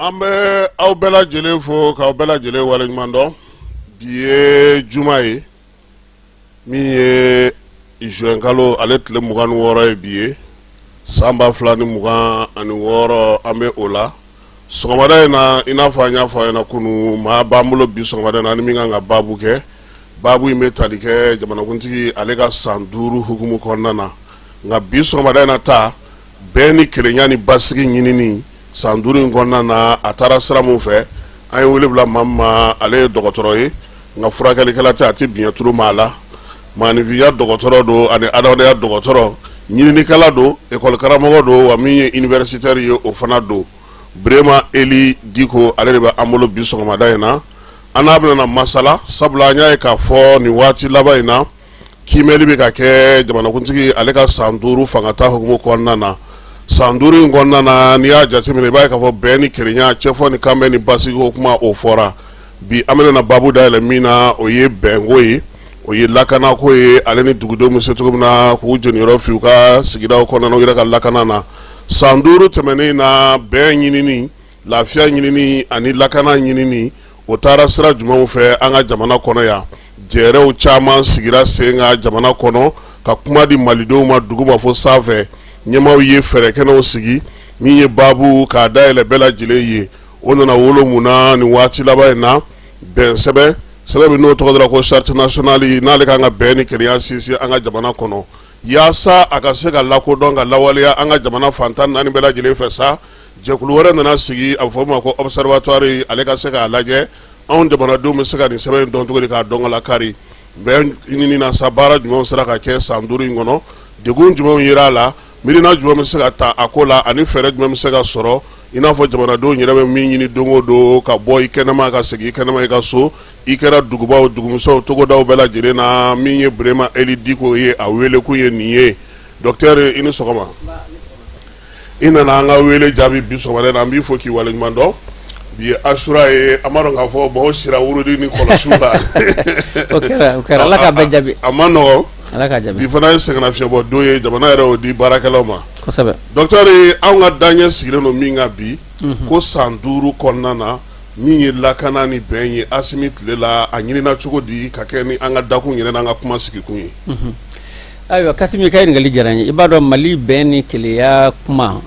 An bɛ aw bɛɛ lajɛlen fo k'aw bɛɛ lajɛlen waleɲuman dɔn. Bi ye juma ye, min ye juin kalo ale tile 26 ye bi ye, san 2026. An bɛ o la sɔgɔmada in na. I n'a fɔ an y'a fɔ a ɲɛna kunun, maa b'an bolo bi sɔgɔmada in na ni min kan ka baabu kɛ. Baabu in bɛ tali kɛ jamanakuntigi ale ka san 5 hukumu kɔnɔna na. Nka bi sɔgɔmada in na ta, bɛn ni kelenya ni basigi ɲinini san 5 in kɔnɔna na, a taara sira min fɛ, an ye wele bila maa min ma, ale ye dɔgɔtɔrɔ ye, nka furakɛlikɛla tɛ, a tɛ biɲɛ turu maa la. Maaninfinya dɔgɔtɔrɔ don ani adamadenya dɔgɔtɔrɔ, ɲininikɛla don, ekɔli karamɔgɔ don, wa min ye universitaire ye, o fana don. Burema Eli Diko, ale de bɛ an bolo bi sɔgɔmada in na. An n'a bɛna masala, sabula an y'a ye k'a fɔ nin waati laban in na, kiimɛli bɛ ka kɛ jamanakuntigi ale ka san 5 fangata hukumu kɔnɔna na. San 5 in kɔnɔna na, n'i y'a jateminɛ, i b'a ye k'a fɔ bɛn ni kelenya, cɛfɔ ni kanbɛn ni basigi o kuma, o fɔra. Bi an bɛna baabu dayɛlɛ min na, o ye bɛnko ye, o ye lakanako ye, ale ni dugudenw bɛ se cogo min na k'u jeniyɔrɔ fi u ka sigidaw kɔnɔna, u yɛrɛ ka lakana na. San 5 tɛmɛnen na, bɛn ɲinini, lafiya ɲinini ani lakana ɲinini, o taara sira jumɛnw fɛ an ka jamana kɔnɔ yan? Jɛrɛw caman sigira sen kan jamana kɔnɔ ka kuma di malidenw ma duguma fo sanfɛ. Ɲɛmaaw ye fɛɛrɛ kɛnɛw sigi. Min ye baabu k'a dayɛlɛ bɛɛ lajɛlen ye, o nana wolo mun na nin waati laban in na? Bɛn sɛbɛn, sɛbɛn min n'o tɔgɔ dara ko charte nationale, n'ale kan ka bɛn ni kelenya sinsin an ka jamana kɔnɔ, yaasa a ka se ka lakodɔn ka lawaleya an ka jamana fan 14 bɛɛ lajɛlen fɛ sa. Jɛkulu wɛrɛ nana sigi, a bɛ fɔ min ma ko observatoire, ale ka se k'a lajɛ anw jamanadenw bɛ se ka nin sɛbɛn in dɔn cogo di, k'a dɔn ka lakari. Bɛn ɲinini na sa, baara jumɛnw sera ka kɛ san 5 in kɔnɔ? Degun jumɛnw yera a la? Miirina jumɛn bɛ se ka ta a ko la ani fɛɛrɛ jumɛn bɛ se ka sɔrɔ, i n'a fɔ jamanadenw yɛrɛ bɛ min ɲini don o don, ka bɔ i kɛnɛma ka segin i kɛnɛma i ka so, i kɛra dugubaw, dugumisɛnw, togodaw bɛɛ lajɛlen na? Min ye Burema Eli Diko ye, a welekun ye nin ye. Docteur, i ni sɔgɔma. I nana an ka wele jaabi bi sɔgɔmada in na, an b'i fo k'i waleɲuman dɔn. Bi ye asura ye, an b'a dɔn k'a fɔ maaw sira wurudi ni kɔlɔsiw la. O kɛra, o kɛra. Ala k'a bɛɛ jaabi. A ma nɔgɔn. Ala k'a jaabi. Bi fana ye sɛgɛnnafiɲɛbɔ don ye, jamana yɛrɛ y'o di baarakɛlaw ma. Kosɛbɛ. Docteur, anw ka daɲɛ sigilen don min kan bi, ko san 5 kɔnɔna na, min ye lakana ni bɛn ye Asimi tile la, a ɲinina cogo di ka kɛ ni an ka dakun yɛrɛ n'an ka kuma sigikun ye? Ayiwa Kasimi, ka ɲininkali diyara n ye. I b'a dɔn, Mali bɛn ni kelenya kuma,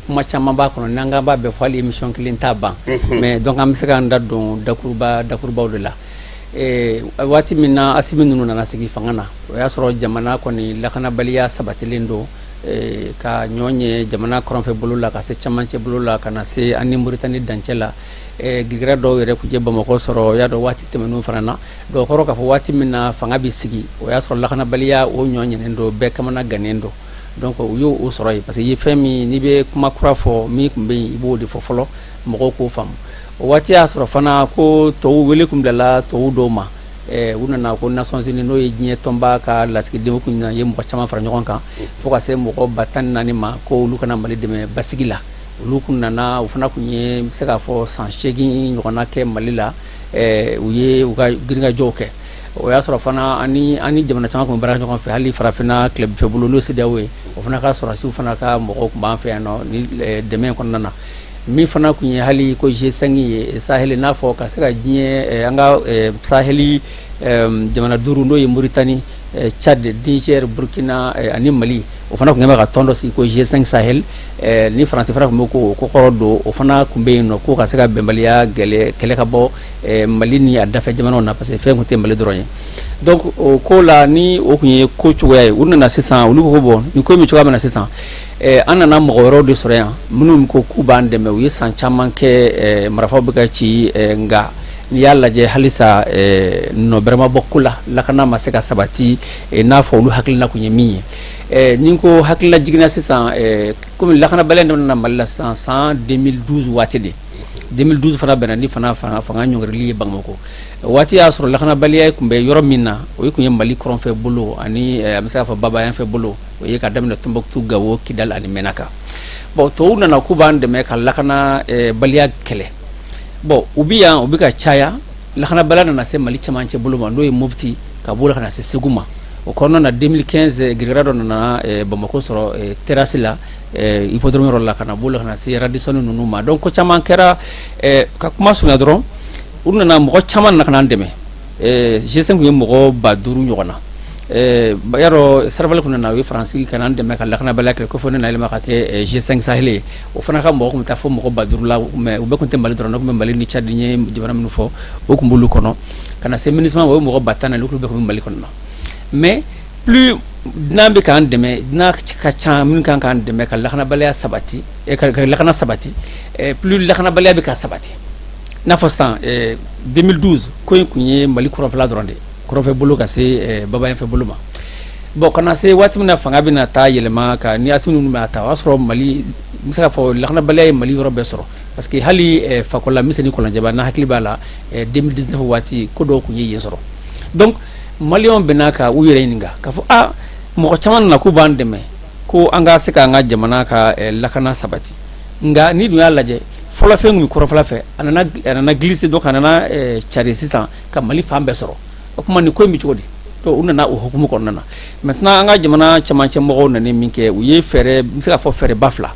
kuma caman b'a kɔnɔ. N'an k'an b'a bɛɛ fɔ, hali émission kelen t'a ban. Mais donc an bɛ se k'an da don dakuruba dakurubaw de la. Waati min na Asimi ninnu nana sigi fanga na, o y'a sɔrɔ jamana kɔni lakanabaliya sabatilen don, ka ɲɔ ɲɛ jamana kɔrɔnfɛ bolo la ka se camancɛ bolo la, ka na se an ni Moritani dancɛ la. Girigara dɔw yɛrɛ tun ye Bamakɔ sɔrɔ. Y'a dɔn, waati tɛmɛnenw fana na, donc kɔrɔ k'a fɔ waati min na fanga bɛ sigi, o y'a sɔrɔ lakanabaliya o ɲɔ ɲɛnen don, bɛɛ kamana gannen don. Donc u y'o o sɔrɔ yen, parce que i ye fɛn min, n'i bɛ kuma kura fɔ, min tun bɛ yen, i b'o de fɔ fɔlɔ, mɔgɔw k'o faamu. O waati y'a sɔrɔ fana ko tɔw wele tun bilala tɔw dɔw ma. U nana ko Nations Unies, n'o ye diɲɛ tɔnba ka lasigidenw kun na, ye mɔgɔ caman fara ɲɔgɔn kan fo ka se mɔgɔ 14 000 ma, ko olu kana Mali dɛmɛ basigi la. Olu kun nana, u fana kun ye, n bɛ se k'a fɔ, san 8 ɲɔgɔnna kɛ Mali la. U ye u ka girinkajɔw kɛ. O y'a sɔrɔ fana ani jamana caman tun bɛ baara ɲɔgɔn fɛ, hali farafinna tilebinfɛ bolo, n'o CEDEAO ye, o fana ka sɔrɔdasiw fana ka mɔgɔw tun b'an fɛ yan nɔ ni dɛmɛ kɔnɔna na. Min fana tun ye hali ko G5 ye Sahel, n'a fɔ ka se ka diɲɛ an ka Sahel jamana duuru, n'o ye Mauritanie, Tchad, Niger, Burkina ani Mali, o fana tun bɛ ka tɔn dɔ sigi ko G5 Sahel, ni Faransi fana tun bɛ k'o kɔkɔrɔ don. O fana tun bɛ yen nɔ ko ka se ka bɛnbaliya kɛlɛ ka bɔ Mali ni a dafɛ jamanaw na, parce que fɛn tun tɛ Mali dɔrɔn ye. Donc o ko la, ni o tun ye ko cogoya ye, u nana sisan, olu ko bon, nin ko in bɛ cogoya min na sisan, an nana mɔgɔ wɛrɛw de sɔrɔ yan minnu ko k'u b'an dɛmɛ. U ye san caman kɛ, marifaw bɛ ka ci, nka n'i y'a lajɛ halisa, nɔ bɛrɛ ma bɔ ko la, lakana ma se ka sabati n'a fɔ olu hakilina tun ye min ye. Ni ko hakilila jiginna sisan, komi lakanabaliya nana Mali la sisan san 2012 waati de, 2012 fana bɛnna ni fana fanga ɲɔngirili ye Bamakɔ. Waati y'a sɔrɔ lakanabaliya tun bɛ yɔrɔ min na, o tun ye Mali kɔrɔnfɛ bolo ani an bɛ se k'a fɔ babayanfɛ bolo, o ye ka daminɛ Tɔnbukutu, Gawo, Kidali ani Mɛnaka. Bon, tɔw nana k'u b'an dɛmɛ ka lakanabaliya kɛlɛ. Bon, u bɛ yan, u bɛ ka caya. Lakanabaliya nana se Mali camancɛ bolo ma, n'o ye Mopti, ka b'o la ka na se Segu ma. O kɔnɔna na, 2015, gɛlɛya dɔ nana Bamakɔ sɔrɔ terrasse la, hippodrome yɔrɔ la, ka na bɔ la ka na se Radisson ninnu ma. Donc ko caman kɛra. Ka kuma surunya dɔrɔn, u nana, mɔgɔ caman nana ka na an dɛmɛ. G5 tun ye mɔgɔ 5000 ɲɔgɔn na. Y'a dɔn, Serval tun nana, u ye Faransi ka na an dɛmɛ ka lakanabaliya kɛlɛ. Ko fɔ ne nana yɛlɛma ka kɛ G5 Sahel ye. O fana ka mɔgɔ tun bɛ taa fo mɔgɔ 5000 la, mais u bɛɛ tun tɛ Mali dɔrɔn, ne tun bɛ Mali ni Tchad, ye jamana minnu fɔ, o tun b'olu kɔnɔ. Ka na se MINUSMA, o ye mɔgɔ 10,000, olu bɛɛ tun bɛ Mali kɔnɔ. Mais plus dunan bɛ k'an dɛmɛ, dunan ka ca minnu kan k'an dɛmɛ ka lakanabaliya sabati, ka lakana sabati, plus lakanabaliya bɛ ka sabati. N'a fɔ sisan 2012, ko in tun ye Mali kɔrɔnfɛla dɔrɔn de, kɔrɔnfɛ bolo ka se babayanfɛ bolo ma. Bon, ka na se waati min na fanga bɛna taa yɛlɛma ka ni Asimi ninnu bɛna ta, o y'a sɔrɔ Mali, n bɛ se k'a fɔ lakanabaliya ye Mali yɔrɔ bɛɛ sɔrɔ, parce que hali Fakɔla, Miseni, Kɔlɔnjɛba, n'a hakili b'a la, 2019 waati ko dɔw tun ye yen sɔrɔ. Donc maliyɛnw bɛnna ka u yɛrɛ ɲininka k'a fɔ a mɔgɔ caman nana k'u b'an dɛmɛ ko an ka se k'an ka jamana ka lakana sabati, nka ni dun y'a lajɛ, fɔlɔ fɛn tun bɛ kɔrɔnfɛla fɛ, a nana glisser, donc a nana cari sisan ka Mali fan bɛɛ sɔrɔ. O tuma nin ko in bɛ cogo di? Donc u nana o hukumu kɔnɔna na. Maintenant, an ka jamana camancɛ mɔgɔw nana min kɛ, u ye fɛɛrɛ, n bɛ se k'a fɔ fɛɛrɛba fila.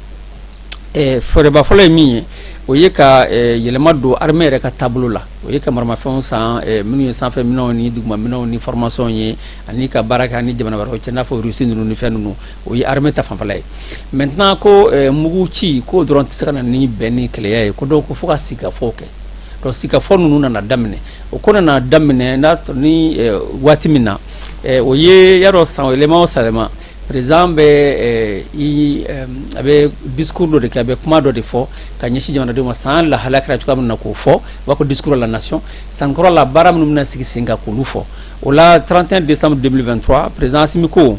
Fɛɛrɛba fɔlɔ ye min ye, o ye ka yɛlɛma don armée yɛrɛ ka taabolo la. O ye ka maramafɛnw san, minnu ye sanfɛ minɛnw ni duguma minɛnw ni formation ye, ani ka baara kɛ ani jamana wɛrɛw cɛ, n'a fɔ Russie ninnu ni fɛn ninnu. O ye armée ta fanfɛla ye. Maintenant, ko mugu ci ko dɔrɔn tɛ se ka na ni bɛn ni kɛlɛya ye, ko donc ko fo ka sigikafɔw kɛ. Donc sigikafɔ ninnu nana daminɛ. O ko nana daminɛ n'a ni waati min na, o ye, y'a dɔn, san yɛlɛma o san yɛlɛma, président bɛ i a bɛ discours dɔ de kɛ, a bɛ kuma dɔ de fɔ ka ɲɛsin jamanadenw ma, san lahalaya kɛra cogoya min na k'o fɔ, u b'a fɔ discours à la nation. San kɔrɔ la, baara minnu bɛna sigi sen kan, k'olu fɔ. O la, 31 décembre 2023, président Assimi ko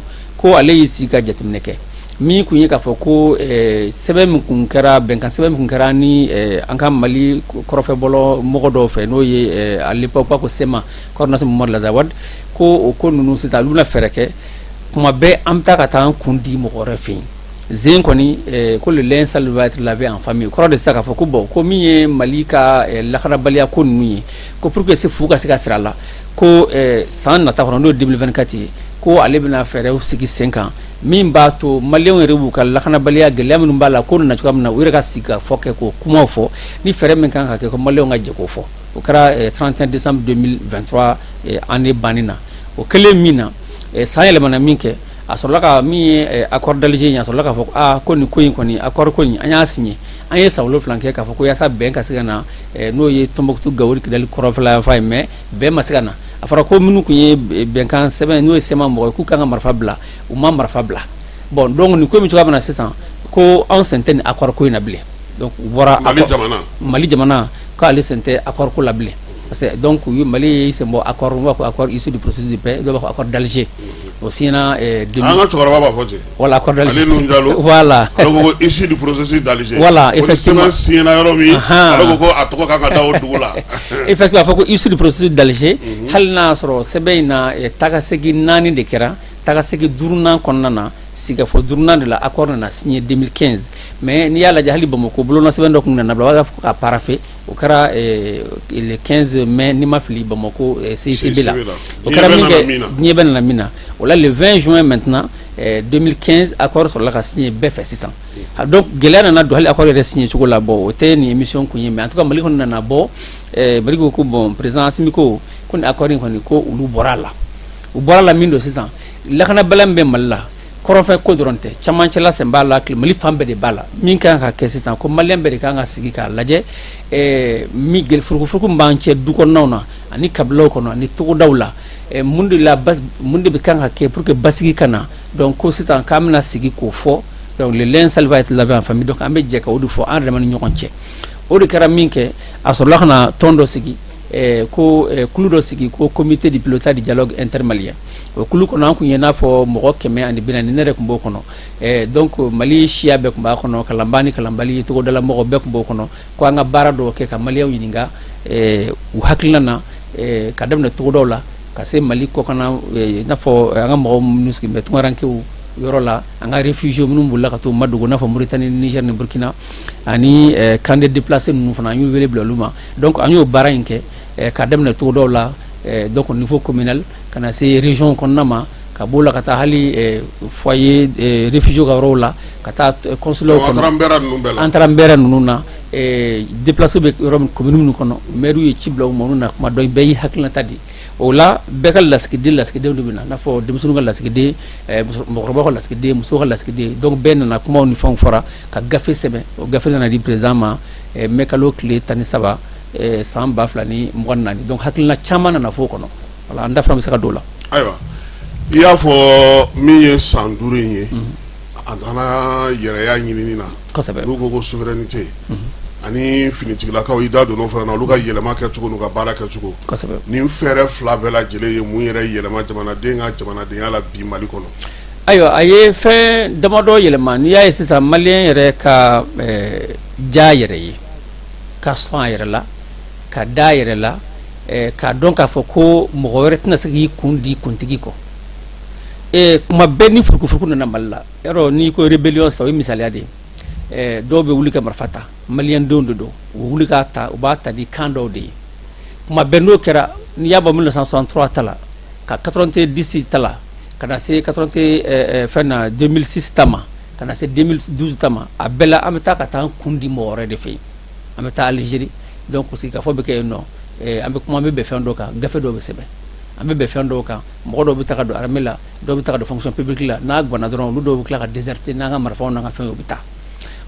ale y'i sigi ka jateminɛ kɛ. Min kun ye k'a fɔ ko sɛbɛn min kun kɛra, bɛnkan sɛbɛn min kun kɛra ni an ka Mali kɔrɔfɛ bɔlɔ mɔgɔ dɔw fɛ, n'o ye à l'époque ko CMA, coordination mouvement de l'Azawad, ko o ko ninnu sisan olu bɛna fɛɛrɛ kɛ. Kuma bɛɛ an bɛ taa ka taa an kun di mɔgɔ wɛrɛ fɛ yen zen kɔni, ko le linge sale va être lavé en famille. Kɔrɔ de sisan k'a fɔ ko bon, ko min ye Mali ka lakanabaliya ko ninnu ye, ko pour que se fu ka se ka sira a la, ko san nata kɔnɔ, n'o ye 2024 ye, ko ale bɛna fɛɛrɛw sigi sen kan min b'a to maliyɛnw yɛrɛ b'u ka lakanabaliya gɛlɛya minnu b'a la, ko nana cogoya min na, u yɛrɛ ka sigi ka fɔ kɛ, k'o kumaw fɔ, ni fɛɛrɛ min kan ka kɛ, ko maliyɛnw ka jɛ k'o fɔ. O kɛra 31 décembre 2023, année banni na. O kɛlen min na, san yɛlɛmana min kɛ, a sɔrɔla ka min ye accord d'Alger ye, a sɔrɔla k'a fɔ aa ko nin ko in kɔni, accord ko in, an y'a signé, an ye san 7 kɛ k'a fɔ ko yaasa bɛn ka se ka na, n'o ye Tombouctou, Gao, Kidali kɔrɔnfɛla yanfan ye, mais bɛn ma se ka na. A fɔra ko minnu tun ye bɛnkan sɛbɛn, n'o ye CMA mɔgɔ ye, k'u kan ka marifa bila, u ma marifa bila. Bon, donc nin ko in bɛ cogoya min na sisan, ko anw sen tɛ nin accord ko in na bilen. Donc u bɔra. Mali jamana. Mali jamana k'ale sen tɛ accord ko la bilen, parce que donc u Mali y'i sen bɔ accord, u b'a fɔ accord issu du processus de paix, dɔw b'a fɔ accord d'Alger, o signé na. An ka cɛkɔrɔba b'a fɔ ten. Voilà, accord d'Alger. Ale Nouhoum Diallo. Voilà. Ale ko issu du processus d'Alger. Voilà, effectivement. Ko ni sɛbɛn signé na yɔrɔ min, ale ko ko a tɔgɔ kan ka da o dugu la. Effectivement, a fɔ ko issu du processus d'Alger. Hali n'a y'a sɔrɔ sɛbɛn in na, tagasegin naani de kɛra, tagasegin duurunan kɔnɔna na, sigikafɔ duurunan de la, accord nana signé 2015. Mais n'i y'a lajɛ, hali Bamakɔ bolonɔ sɛbɛn dɔ tun nana bila, u b'a fɔ k'a paraphé, o kɛra le 15 mai, ni ma fili, Bamakɔ CICB la. O kɛra min kɛ, diɲɛ bɛɛ nana min na. O la, le 20 juin maintenant 2015, accord sɔrɔla ka signé bɛɛ fɛ sisan. Donc gɛlɛya nana don hali accord yɛrɛ signé cogo la. Bon, o tɛ nin émission kun ye, mais en tout cas Mali kɔni nana bɔ. Mali ko bon, président Assimi ko nin accord in kɔni, ko olu bɔra a la. U bɔra a la min don sisan, lakanabaliya min bɛ Mali la, kɔrɔnfɛ ko dɔrɔn tɛ, camancɛla sen b'a la, Mali fan bɛɛ de b'a la. Min kan ka kɛ sisan, ko maliyɛn bɛɛ de kan ka sigi k'a lajɛ, min furukufuruku min b'an cɛ du kɔnɔnaw na ani kabilaw kɔnɔ ani togodaw la, mun de la, mun de bɛ kan ka kɛ pour que basigi ka na. Donc ko sisan k'an bɛna sigi k'o fɔ. Donc le linge sale va être lavé en famille. Donc an bɛ jɛ ka o de fɔ an yɛrɛ ni ɲɔgɔn cɛ. O de kɛra min kɛ, a sɔrɔla ka na tɔn dɔ sigi, ko kulu dɔ sigi, ko comité de pilotage du dialogue intermalien. O kulu kɔnɔ, an kun ye n'a fɔ mɔgɔ 140, ne yɛrɛ tun b'o kɔnɔ. Donc Mali siya bɛɛ tun b'a kɔnɔ, kalanbaa ni kalanbali, togodala mɔgɔ bɛɛ tun b'o kɔnɔ, ko an ka baara dɔw kɛ ka maliyɛnw ɲininka u hakilina na, ka daminɛ togodaw la ka se Mali kɔkanna, i n'a fɔ an ka mɔgɔ minnu sigilen bɛ tunkarankew yɔrɔ la, an ka réfugiés minnu bolila ka t'u madogo, n'a fɔ Mauritanie, Niger ni Burkina, ani camp de déplacés ninnu fana, an y'u wele bila olu ma. Donc an y'o baara in kɛ ka daminɛ togodaw la, donc au niveau communal, ka na se région kɔnɔna ma, ka na se Ka b'o la ka taa hali foyer réfugiés ka yɔrɔw la, ka taa consulat kɔnɔ. An taara Nbɛrɛ ninnu na, déplacés bɛ yɔrɔ min, commune minnu kɔnɔ, maire ye ci bila u ma, olu na kuma. Donc bɛɛ y'i hakilinata di. O la, bɛɛ ka lasigiden, lasigidenw de bɛ na, n'a fɔ denmisɛnninw ka lasigiden, mɔgɔkɔrɔbaw ka lasigiden, musow ka lasigiden. Donc bɛɛ nana, kumaw ni fɛnw fɔra, ka gafe sɛbɛn. O gafe nana di président ma mai kalo tile 13, san 2024. Donc hakilina caman nana fɔ o kɔnɔ. Voilà, an da fana bɛ se ka don o la. Ayiwa, i y'a fɔ min ye san 5 in ye, a nana yɛrɛya ɲinini na. N'u ko ko souveraineté, ani finitigilakaw, i da donna o fana na, olu ka yɛlɛma kɛcogo n'u ka baara kɛcogo. Nin fɛɛrɛ fila bɛɛ lajɛlen ye mun yɛrɛ yɛlɛma jamanaden ka jamanadenya la bi Mali kɔnɔ? Ayiwa, a ye fɛn damadɔ yɛlɛma. N'i y'a ye sisan, malien yɛrɛ ka ja yɛrɛ ye, ka sɔn a yɛrɛ la, ka da a yɛrɛ la, k'a dɔn k'a fɔ ko mɔgɔ wɛrɛ tɛna se k'i kun di kuntigi kɔ. Kuma bɛɛ ni furukufuruku nana Mali la, yɔrɔ n'i ko rébellion sisan, o ye misaliya de ye. Dɔw bɛ wuli ka marifa ta, malien denw de don, u bɛ wuli k'a ta, u b'a ta di kan dɔw de ye. Kuma bɛɛ n'o kɛra, n'i y'a bɔ 1963 ta la, ka 90 ta la, ka na se 80 fɛn na, 2006 ta ma, ka na se 2012 ta ma, a bɛɛ la an bɛ taa ka taa an kun di mɔgɔ wɛrɛ de fɛ yen. An bɛ taa Algérie, donc sigikafɔ bɛ kɛ yen nɔ, an bɛ kuma, an bɛ bɛn fɛn dɔw kan, gafe dɔw bɛ sɛbɛn, an bɛ bɛn fɛn dɔw kan. Mɔgɔ dɔw bɛ taa ka don armée la, dɔw bɛ taa ka don fonction publique la. N'a ganna dɔrɔn, olu dɔw bɛ tila ka déserter n'an ka marifaw n'an ka fɛnw, u bɛ taa.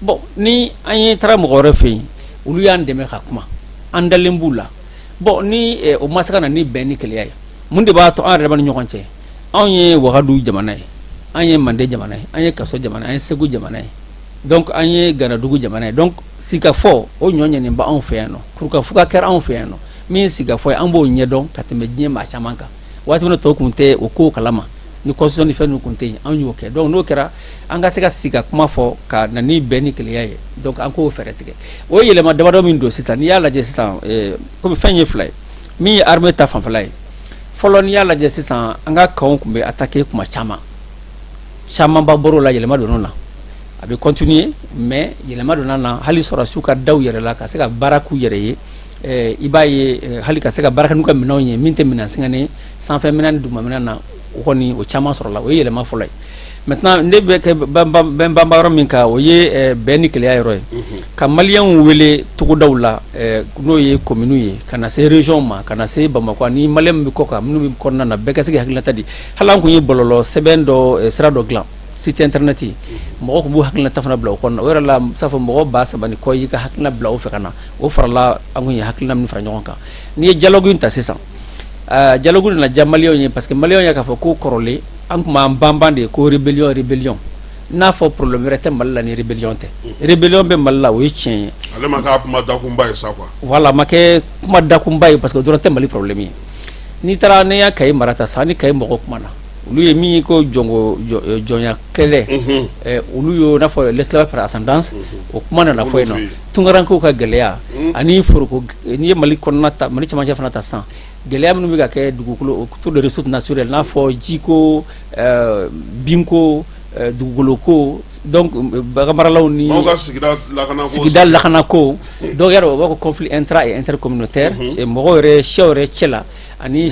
Bon, ni an ye taara mɔgɔ wɛrɛ fɛ yen, olu y'an dɛmɛ ka kuma, an dalen b'u la. Bon, ni o ma se ka na ni bɛn ni kelenya ye, mun de b'a to an yɛrɛ ni ɲɔgɔn cɛ? Anw ye Wagadu jamana ye, an ye Mande jamana ye, an ye Kaso jamana ye, an ye Segu jamana ye, donc an ye Ganadugu jamana ye. Donc sigikafɔ, o ɲɔ ɲɛnen bɛ anw fɛ yan nɔ, kurukanfuga kɛra anw fɛ yan nɔ. Min ye sigikafɔ ye, an b'o ɲɛdɔn ka tɛmɛ diɲɛ maa caman kan. Waati min tɔw kun tɛ o ko kalama, ni constitution ni fɛn ninnu kun tɛ yen, anw y'o kɛ. Donc n'o kɛra, an ka se ka sigi ka kuma fɔ ka na ni bɛn ni kelenya ye. Donc an k'o fɛɛrɛ tigɛ. O ye yɛlɛma damadɔ min don sisan, n'i y'a lajɛ sisan, komi fɛn ye fila ye, min ye armée ta fanfɛla ye fɔlɔ, n'i y'a lajɛ sisan, an ka camps tun bɛ attaquer kuma caman camanba. Bɔr'o la, yɛlɛma donn'o la. A bɛ continuer, mais yɛlɛma donna na. Hali sɔrɔdasiw ka da u yɛrɛ la, ka se ka baara k'u yɛrɛ ye. I b'a ye, hali ka se ka baara kɛ n'u ka minɛnw ye, min tɛ minɛn sɛgɛnnen, sanfɛ minɛn ni duguma minɛn na, o kɔni o caman sɔrɔla. O ye yɛlɛma fɔlɔ ye. Maintenant, ne bɛ kɛ bɛn banba yɔrɔ min kan, o ye bɛn ni kelenya yɔrɔ ye, ka maliyɛnw wele togodaw la, n'o ye communes ye, ka na se région ma, ka na se Bamakɔ, ani maliyɛn min bɛ kɔ kan, minnu bɛ kɔnɔna na, bɛɛ ka se ka hakilinata di. Hali an kun ye bɔlɔlɔ sɛbɛn dɔ, sira dɔ dilan, site internet, mɔgɔ tun b'u hakilinata fana bila o kɔnɔna. O yɛrɛ la, s'a fɔ mɔgɔ 3000 ni kɔ y'i ka hakilina bila o fɛ ka na, o farala an kun ye hakilina min fara ɲɔgɔn kan. N'i ye dialogue in ta sisan, dialogue nana diya maliyɛnw ye, parce que maliyɛnw y'a k'a fɔ ko kɔrɔlen an tun b'an banban de ko rébellion, rébellion, n'a fɔ problème wɛrɛ tɛ Mali la ni rébellion tɛ. Rébellion bɛ Mali la, o ye tiɲɛ ye. Ale ma k'a kuma dakunba ye sa quoi. Voilà, a ma kɛ kuma dakunba ye, parce que o dɔrɔn tɛ Mali problème ye. N'i taara, n'i y'a Kayi mara ta sisan, ni Kayi mɔgɔw kumana, olu ye min ko jɔnko jɔnya kɛlɛ, olu y'o n'a fɔ l'esclavage par ascendance, o kuma nana fɔ yen nɔ. Tunkarankew ka gɛlɛya ani foroko, n'i ye Mali kɔnɔna ta, Mali cɛmancɛ fana ta sisan, gɛlɛya minnu bɛ ka kɛ dugukolo, autour de ressources naturelles, n'a fɔ jiko, binko, dugukoloko, donc baganmaralaw ni maaw ka sigida lakanako, sigida lakanako. Donc yɛrɛ u b'a fɔ conflit intra et intercommunautaire, mɔgɔw yɛrɛ, siyaw yɛrɛ cɛ la, ani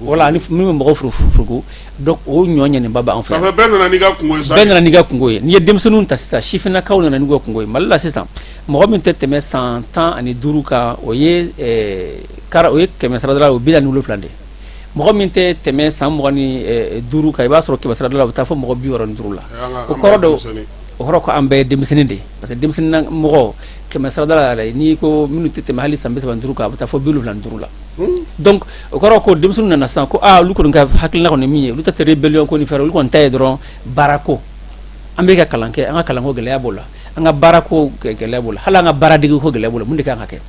voilà, ani min bɛ mɔgɔw furuku. Donc o ɲɔ ɲɛnenba b'an fɛ. Ça fait bɛɛ nana n'i ka kungo ye sa. Bɛɛ nana n'i ka kungo ye. N'i ye denmisɛnninw ta sisan, sifinnakaw nana n'u ka kungo ye. Mali la sisan, mɔgɔ min tɛ tɛmɛ san 15 kan, o ye o ye kɛmɛ sarada la, o 47 de ye. Mɔgɔ min tɛ tɛmɛ san 25 kan, i b'a sɔrɔ kɛmɛ sarada la, o bɛ taa fɔ mɔgɔ 65 la. O kɔrɔ dɔ, o kɔrɔ ko an bɛɛ ye denmisɛnnin de ye, parce que denmisɛnnin mɔgɔ kɛmɛ sarada la yɛrɛ, n'i ko minnu tɛ tɛmɛ hali san 35 kan, a bɛ taa fɔ 75 la. Donc o kɔrɔ ko denmisɛnnin nana sisan ko aa, olu kɔni ka hakilina kɔni min ye, olu ta tɛ rébellion ko ni fɛn, olu kɔni ta ye dɔrɔn baarako. An bɛ ka kalan kɛ, an ka kalanko gɛlɛya b'o la, an ka baarako gɛlɛya b'o la, hali an ka baaradege ko gɛlɛya b'o la. Mun de kan ka kɛ?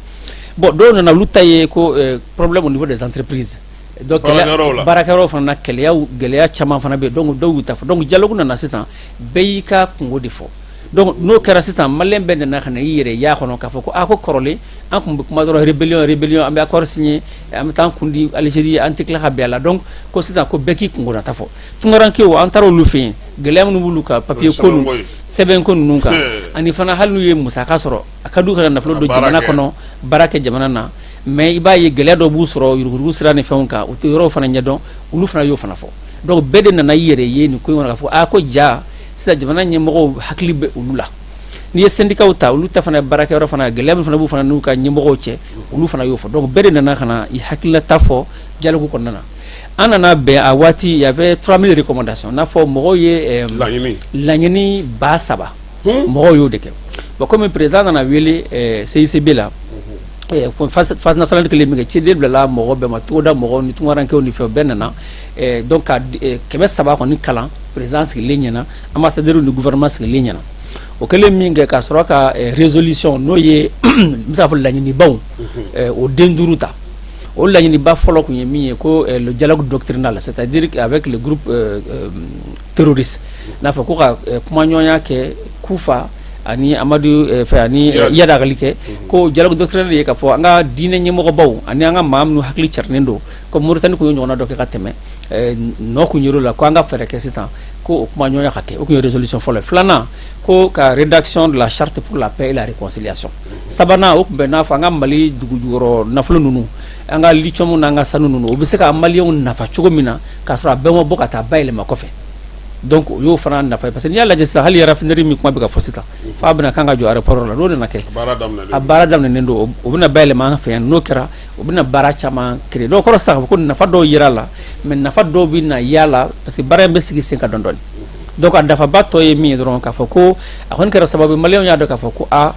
Bon, dɔw nana, olu ta ye ko problème au niveau des entreprises, donc baarakɛyɔrɔ fana na, kɛlɛyaw, gɛlɛya caman fana bɛ yen. Donc dɔw y'u ta fɔ. Donc dialogue nana sisan, bɛɛ y'i ka kungo de fɔ. Donc n'o kɛra sisan, maliyɛn bɛɛ nana ka na i yɛrɛ y'a kɔnɔ k'a fɔ ko aa, ko kɔrɔlen an tun bɛ kuma dɔrɔn rébellion, rébellion, an bɛ accord signé, an bɛ taa an kun di Algérie, an tɛ tila ka bɛn a la. Donc ko sisan ko bɛɛ k'i kungo nata fɔ. Tunkarankew, an taara olu fɛ yen, gɛlɛya minnu b'olu kan, papier ko ninnu, sɛbɛn ko ninnu kan, ani fana hali n'u ye musaka sɔrɔ, a ka d'u ka nafolo don jamana kɔnɔ, baara kɛ jamana na, mais i b'a ye gɛlɛya dɔ b'u sɔrɔ yuruguyurugu sira ni fɛnw kan, u tɛ yɔrɔw fana ɲɛdɔn. Olu fana y'o fana fɔ. Donc bɛɛ de nana i yɛrɛ ye nin ko in kɔnɔ, k'a fɔ aa ko ja sisan jamana ɲɛmɔgɔw hakili bɛ olu la. N'i ye syndicats ta, olu ta fana baarakɛyɔrɔ fana, gɛlɛya min fana b'u fana n'u ka ɲɛmɔgɔw cɛ, olu fana y'o fɔ. Donc bɛɛ de nana ka na i hakililata fɔ dialogue kɔnɔna na. An nana bɛn a waati, il y avait 3000 recommandations, n'a fɔ mɔgɔw ye laɲini. Laɲini 3000, mɔgɔw y'o de kɛ. Bon, comme président nana wele CICB la, phase nationale kelen min kɛ, ciden bilala mɔgɔ bɛɛ ma, togoda mɔgɔw ni tunkarankew ni fɛn bɛɛ nana. Donc ka 300 kɔni kalan président sigilen ɲɛna, ambassadeur ni gouvernement sigilen ɲɛna. O kɛlen min kɛ, ka sɔrɔ ka résolution, n'o ye n bɛ se k'a fɔ laɲinibaw, o den duuru ta. O laɲiniba fɔlɔ tun ye min ye, ko le dialogue doctrinal, c'est-à-dire avec le groupe terroriste, n'a fɔ ko ka kumaɲɔgɔnya kɛ Kufa ani Amadu fɛ ani Iyad Ag Ghali kɛ, ko dialogue doctrinal ye k'a fɔ an ka diinɛ ɲɛmɔgɔbaw ani an ka maa minnu hakili carinen don, ko Mauritanie tun ye ɲɔgɔnna dɔ kɛ ka tɛmɛ, nɔ kun yer'o la, ko an ka fɛɛrɛ kɛ sisan ko o kumaɲɔgɔnya ka kɛ. O tun ye résolution fɔlɔ ye. Filanan, ko ka rédaction de la charte pour la paix et la réconciliation. Sabanan, o tun bɛ n'a fɔ an ka Mali dugu jukɔrɔ nafolo ninnu, an ka lithium n'an ka sanu ninnu, o bɛ se ka maliyɛnw nafa cogo min na, k'a sɔrɔ a bɛɛ ma bɔ ka taa bayɛlɛma kɔfɛ. Donc o y'o fana nafa ye, parce que n'i y'a lajɛ sisan, hali raffinerie min kuma bɛ ka fɔ sisan, f'a bɛna kan ka jɔ aéroport la, n'o nana kɛ, a baara daminɛnen don, o bɛna bayɛlɛma an fɛ yan. N'o kɛra, o bɛna baara caman créer. Donc kɔrɔ sisan k'a fɔ ko nafa dɔw yera la, mais nafa dɔw bɛ na y'a la, parce que baara in bɛ sigi sen kan dɔɔni dɔɔni. Donc a nafaba tɔ ye min ye dɔrɔn, k'a fɔ ko a kɔni kɛra sababu ye, maliyɛnw y'a dɔn k'a fɔ ko aa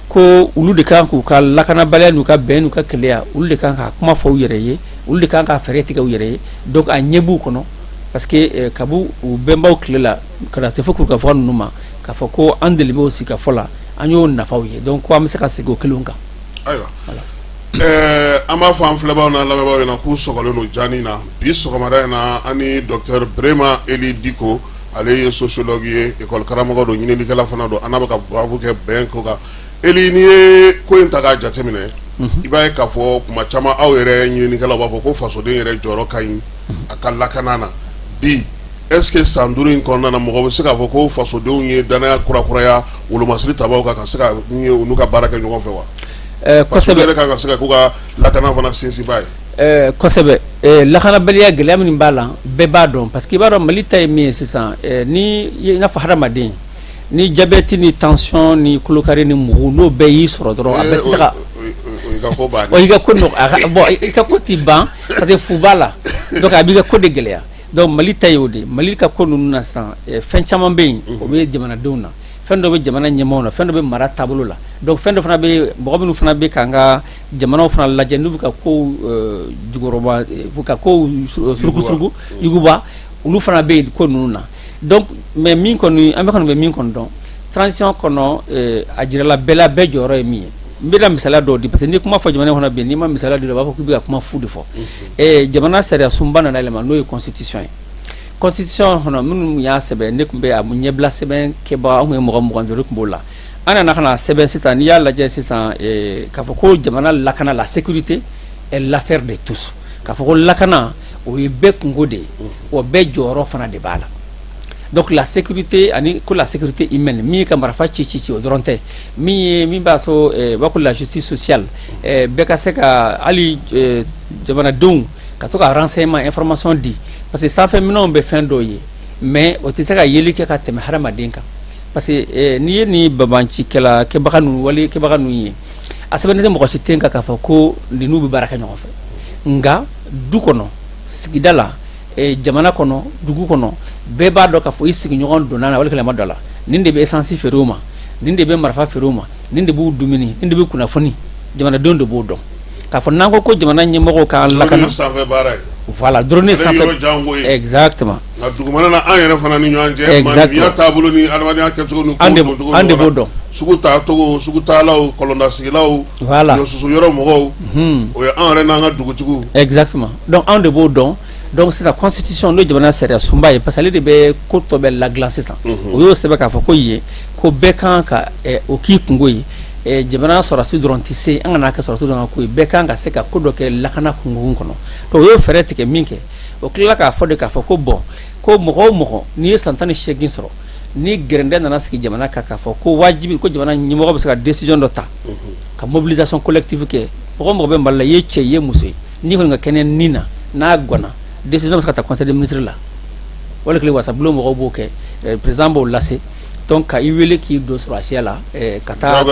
ko olu de kan k'u ka lakanabaliya n'u ka bɛn n'u ka keleya, olu de kan ka kuma fɔ u yɛrɛ ye, olu de kan ka fɛɛrɛ tigɛ u yɛrɛ ye. Donc a ɲɛ b'u kɔnɔ, parce que kabu u bɛnbaw tile la ka na se fo kurukanfuga ninnu ma, k'a fɔ ko an deli b'o sigikafɔ la, an y'o nafaw ye. Donc ko an bɛ se ka segin o kelenw kan. Ayiwa, an b'a fɔ an filɛbaaw n'an lamɛnbaaw ɲɛna k'u sɔgɔlen don jani na bi sɔgɔmada in na. An ni docteur Burema Eli Diko, ale ye sociologue ye, école karamɔgɔ don, ɲininikɛla fana don. An n'a bɛ ka babu kɛ bɛn ko kan. Eli, n'i ye ko in ta k'a jateminɛ, i b'a ye k'a fɔ kuma caman aw yɛrɛ ɲininikɛlaw b'a fɔ ko fasoden yɛrɛ jɔyɔrɔ ka ɲi a ka lakana na. Bi, est-ce que san 5 in kɔnɔna na, mɔgɔ bɛ se k'a fɔ ko fasodenw ye danaya kurakuraya wolomasiri tabaw kan, ka se ka n'u ka baara kɛ ɲɔgɔn fɛ wa? Kosɛbɛ. Yɛrɛ kan ka se ka k'u ka lakana fana sinsinba ye. Kosɛbɛ. Lakanabaliya, gɛlɛya min b'a la, bɛɛ b'a dɔn, parce que i b'a dɔn Mali ta ye min ye sisan, ni i n'a fɔ hadamaden ni diabète ni tension ni kolokari ni mugu, n'o bɛɛ y'i sɔrɔ dɔrɔn, a bɛɛ tɛ se ka o i ka ko nɔgɔ. Bon, i ka ko ti ban, parce que fu b'a la. Donc a b'i ka ko de gɛlɛya. Donc Mali ta y'o de, Mali ka ko ninnu na sisan, fɛn caman bɛ yen, o bɛ jamanadenw na, fɛn dɔ bɛ jamana ɲɛmaaw na, fɛn dɔ bɛ mara taabolo la. Donc fɛn dɔ fana bɛ mɔgɔ minnu fana bɛ k'an ka jamanaw fana lajɛ, n'u bɛ ka kow jukɔrɔba, ka kow suruku suruku yuguba, olu fana bɛ yen ko ninnu na. Donc mais min kɔni, an bɛ kɔni bɛ min kɔni dɔn, transition kɔnɔ, a jirala bɛɛ la, bɛɛ jɔyɔrɔ ye min ye. N bɛna misaliya dɔw di, parce que n'i kuma fɔ jamana kɔnɔ bi, n'i ma misaliya di, u b'a fɔ k'i bɛ ka kuma fu de fɔ. Jamana sariya sunba nana yɛlɛma, n'o ye constitution ye. Constitution kɔnɔ, minnu y'a sɛbɛn, ne tun bɛ a ɲɛbila sɛbɛn kɛbaga, an tun ye mɔgɔ 25 tun b'o la. An nana ka na sɛbɛn sisan, n'i y'a lajɛ sisan, k'a fɔ ko jamana lakana, la sécurité est l'affaire de tous, k'a fɔ ko lakana, o ye bɛɛ kungo de ye, wa bɛɛ jɔyɔrɔ fana de b'a la. Donc la sécurité, ani ko la sécurité humaine, min ye ka marifa ci ci ci, o dɔrɔn tɛ. Min ye min b'a so, u b'a ko la justice sociale, bɛɛ ka se ka hali jamanadenw ka to ka renseignement, information di, parce que sanfɛ minɛnw bɛ fɛn dɔw ye, mais o tɛ se ka yeli kɛ ka tɛmɛ hadamaden kan. Parce que n'i ye nin banbaancikɛla kɛbaga ninnu, wale kɛbaga ninnu ye, a sɛbɛnnen tɛ mɔgɔ si ten kan k'a fɔ ko ninnu bɛ baara kɛ ɲɔgɔn fɛ. Nka du kɔnɔ, sigida la, jamana kɔnɔ, dugu kɔnɔ, bɛɛ b'a dɔn k'a fɔ i sigiɲɔgɔn donna la, wali kelen ma dɔ la, nin de bɛ essence feere u ma, nin de bɛ marifa feere u ma, nin de b'u dumuni, nin de bɛ kunnafoni. Jamanadenw de b'o dɔn k'a fɔ n'an ko ko jamana ɲɛmɔgɔw k'an lakana. Sanfɛ baara ye. Voilà, drone sanfɛ. Exactement. Nka dugumana na, an yɛrɛ fana ni ɲɔgɔn cɛ, maninfinya taabolo ni adamadenya kɛcogo ni kow, an de b'o dɔn. Sugu taacogo, sugu taalaw, kɔlɔndasigilaw, voilà, ɲɔsusu yɔrɔ mɔgɔw, o ye an yɛrɛ n'an ka dugutigiw. Exactement. Donc anw de b'o dɔn. Donc sisan, constitution, n'o ye jamana sariya sunba ye, parce que ale de bɛ ko tɔ bɛɛ ladilan sisan, o y'o sɛbɛn k'a fɔ ko yen ko bɛɛ kan ka o k'i kungo ye. Jamana sɔrɔdasi dɔrɔn tɛ se, an kana kɛ sɔrɔdasi dɔrɔn ka ko ye, bɛɛ kan ka se ka ko dɔ kɛ lakana kunkun kɔnɔ. Donc o y'o fɛɛrɛ tigɛ min kɛ, o tilala k'a fɔ de k'a fɔ ko bon, ko mɔgɔ o mɔgɔ n'i ye san 18 sɔrɔ, ni gɛrɛndɛ nana sigi jamana kan, k'a fɔ ko wajibi ko jamana ɲɛmɔgɔ bɛ se ka décision dɔ ta ka mobilisation collective kɛ, mɔgɔ o mɔgɔ bɛ Mali la, i ye cɛ, i ye muso ye, n'i kɔni ka kɛnɛ nin na, n'a ganna, décision bɛ se ka ta conseil des ministres la. Wali kelen wasabulon mɔgɔw b'o kɛ, président b'o lase. Donc ka i wele k'i don sɔrɔdasiya la, ka taa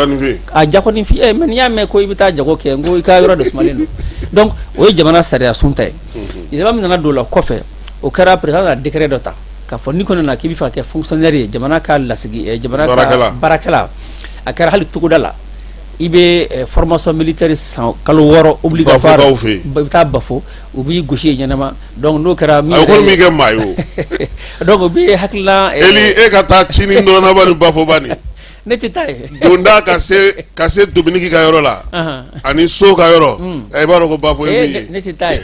a jagoninfin. Mais n'i y'a mɛn ko i bɛ taa jago kɛ, n ko i ka yɔrɔ de sumalen don. Donc o ye jamana sariya sun ta ye. Yɛlɛma min nana don o la kɔfɛ, o kɛra président nana décret dɔ ta k'a fɔ n'i kɔni nana k'i bɛ fɛ ka kɛ fonctionnaire ye, jamana ka lasigi, jamana ka baarakɛla, a kɛra hali togoda la, i bɛ formation militaire san kalo 6 obligatoire, i bɛ taa Bafo, u b'i gosi yen ɲɛnama. Donc n'o kɛra a ko min kɛ maa ye o. Donc u bɛ hakilina Eli, e ka taa Cini dɔrɔnaba ni Bafoba ni Ne tɛ taa yen. Donda ka se Dominique ka yɔrɔ la ani so ka yɔrɔ, i b'a dɔn ko Bafo ye min ye. Ne tɛ taa yen,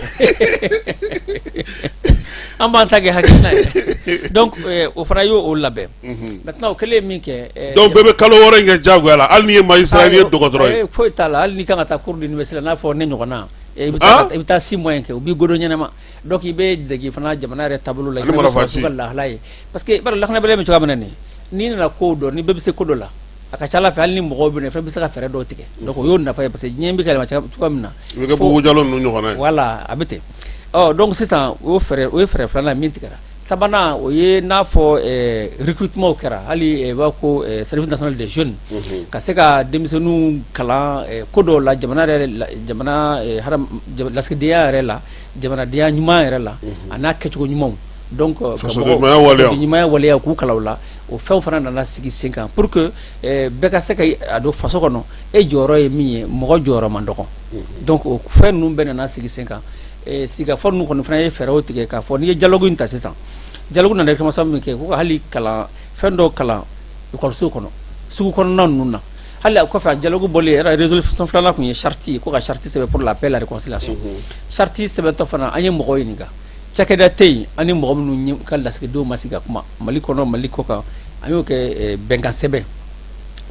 an b'an ta kɛ hakilina ye. Donc o fana y'o labɛn. Maintenant o kɛlen min kɛ. Donc bɛɛ bɛ kalo 6 in kɛ diyagoya la, hali n'i ye magistrat, n'i ye dɔgɔtɔrɔ ye. Foyi t'a la, hali n'i kan ka taa cours d'université la, n'a fɔ ne ɲɔgɔnna, i bɛ taa 6 mois in kɛ, u b'i godon ɲɛnama. Donc i bɛ dege fana jamana yɛrɛ taabolo la, ani marifa ci. Ka lahala ye, parce que i b'a dɔn lakanabaliya bɛ cogoya min na nin, n'i nana kow dɔn, ni bɛɛ bɛ se ko dɔ la, a ka ca Ala fɛ, hali ni mɔgɔw bɛ na, i fana bɛ se ka fɛɛrɛ dɔw tigɛ. Donc o y'o nafa ye, parce que diɲɛ bɛ ka yɛlɛma cogoya min na. I bɛ kɛ Bobo Jalo ninnu ɲɔgɔnna ye. Voilà, a bɛ ten. Ɔ donc sisan o fɛɛrɛ, o ye fɛɛrɛ filanan min tigɛra. Sabanan, o ye n'a fɔ recrutement kɛra, hali i b'a ko service national des jeunes, ka se ka denmisɛnninw kalan ko dɔw la, jamana yɛrɛ, jamana lasigidenya yɛrɛ la, jamanadenya ɲuman yɛrɛ la, a n'a kɛcogo ɲumanw. Donc fasodenɲumanya waleya. Ɲumanya waleya, k'u kalan o la. O fɛnw fana nana sigi sen kan pour que bɛɛ ka se ka a don faso kɔnɔ, e jɔyɔrɔ ye min ye, mɔgɔ jɔyɔrɔ man dɔgɔ. Donc o fɛn ninnu bɛɛ nana sigi sen kan. Sigikafɔ ninnu kɔni fana ye fɛɛrɛw tigɛ k'a fɔ n'i ye dialogue in ta sisan, dialogue nana réclamation min kɛ ko ka hali kalan fɛn dɔw kalan ekɔliso kɔnɔ, sugu kɔnɔna ninnu na. Hali a kɔfɛ, a dialogue bɔlen yɛrɛ, résolution filanan tun ye charte ye, ko ka charte sɛbɛn pour la paix, la réconciliation. Charte sɛbɛntɔ fana, an ye mɔgɔw ɲininka, cakɛda tɛ yen an ni mɔgɔ minnu ka lasigidenw ma sigi ka kuma Mali kɔnɔ, Mali kɔ kan. An y'o kɛ bɛnkan sɛbɛn.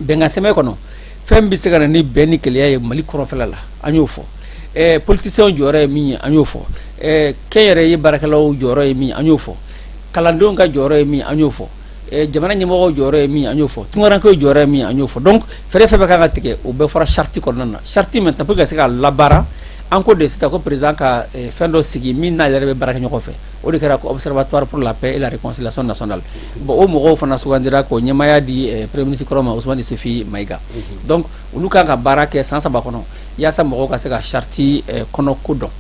Bɛnkan sɛbɛn kɔnɔ, fɛn bɛ se ka na ni bɛn ni kelenya ye Mali kɔrɔnfɛla la, an y'o fɔ. Politiciens jɔyɔrɔ ye min ye, an y'o fɔ. Kɛnyɛrɛye baarakɛlaw jɔyɔrɔ ye min ye, an y'o fɔ. Kalandenw ka jɔyɔrɔ ye min ye, an y'o fɔ. Jamana ɲɛmɔgɔw jɔyɔrɔ ye min ye, an y'o fɔ. Tunkarankew jɔyɔrɔ ye min ye, an y'o fɔ. Donc fɛɛrɛ fɛn bɛɛ kan ka tigɛ, o bɛɛ fɔra charte kɔnɔna na. Charte maintenant, pour que ka se ka labaara, an ko de sisan ko président ka fɛn dɔ sigi min n'a yɛrɛ bɛ baara kɛ ɲɔgɔn fɛ. O de kɛra ko observatoire pour la paix et la réconciliation nationale. Bon, o mɔgɔw fana sugandira k'o ɲɛmaaya di premier ministre kɔrɔ ma, Ousmane Isufi Mayiga. Donc olu kan ka baara kɛ san 3 kɔnɔ yaasa mɔgɔw ka se ka charte kɔnɔ ko dɔn.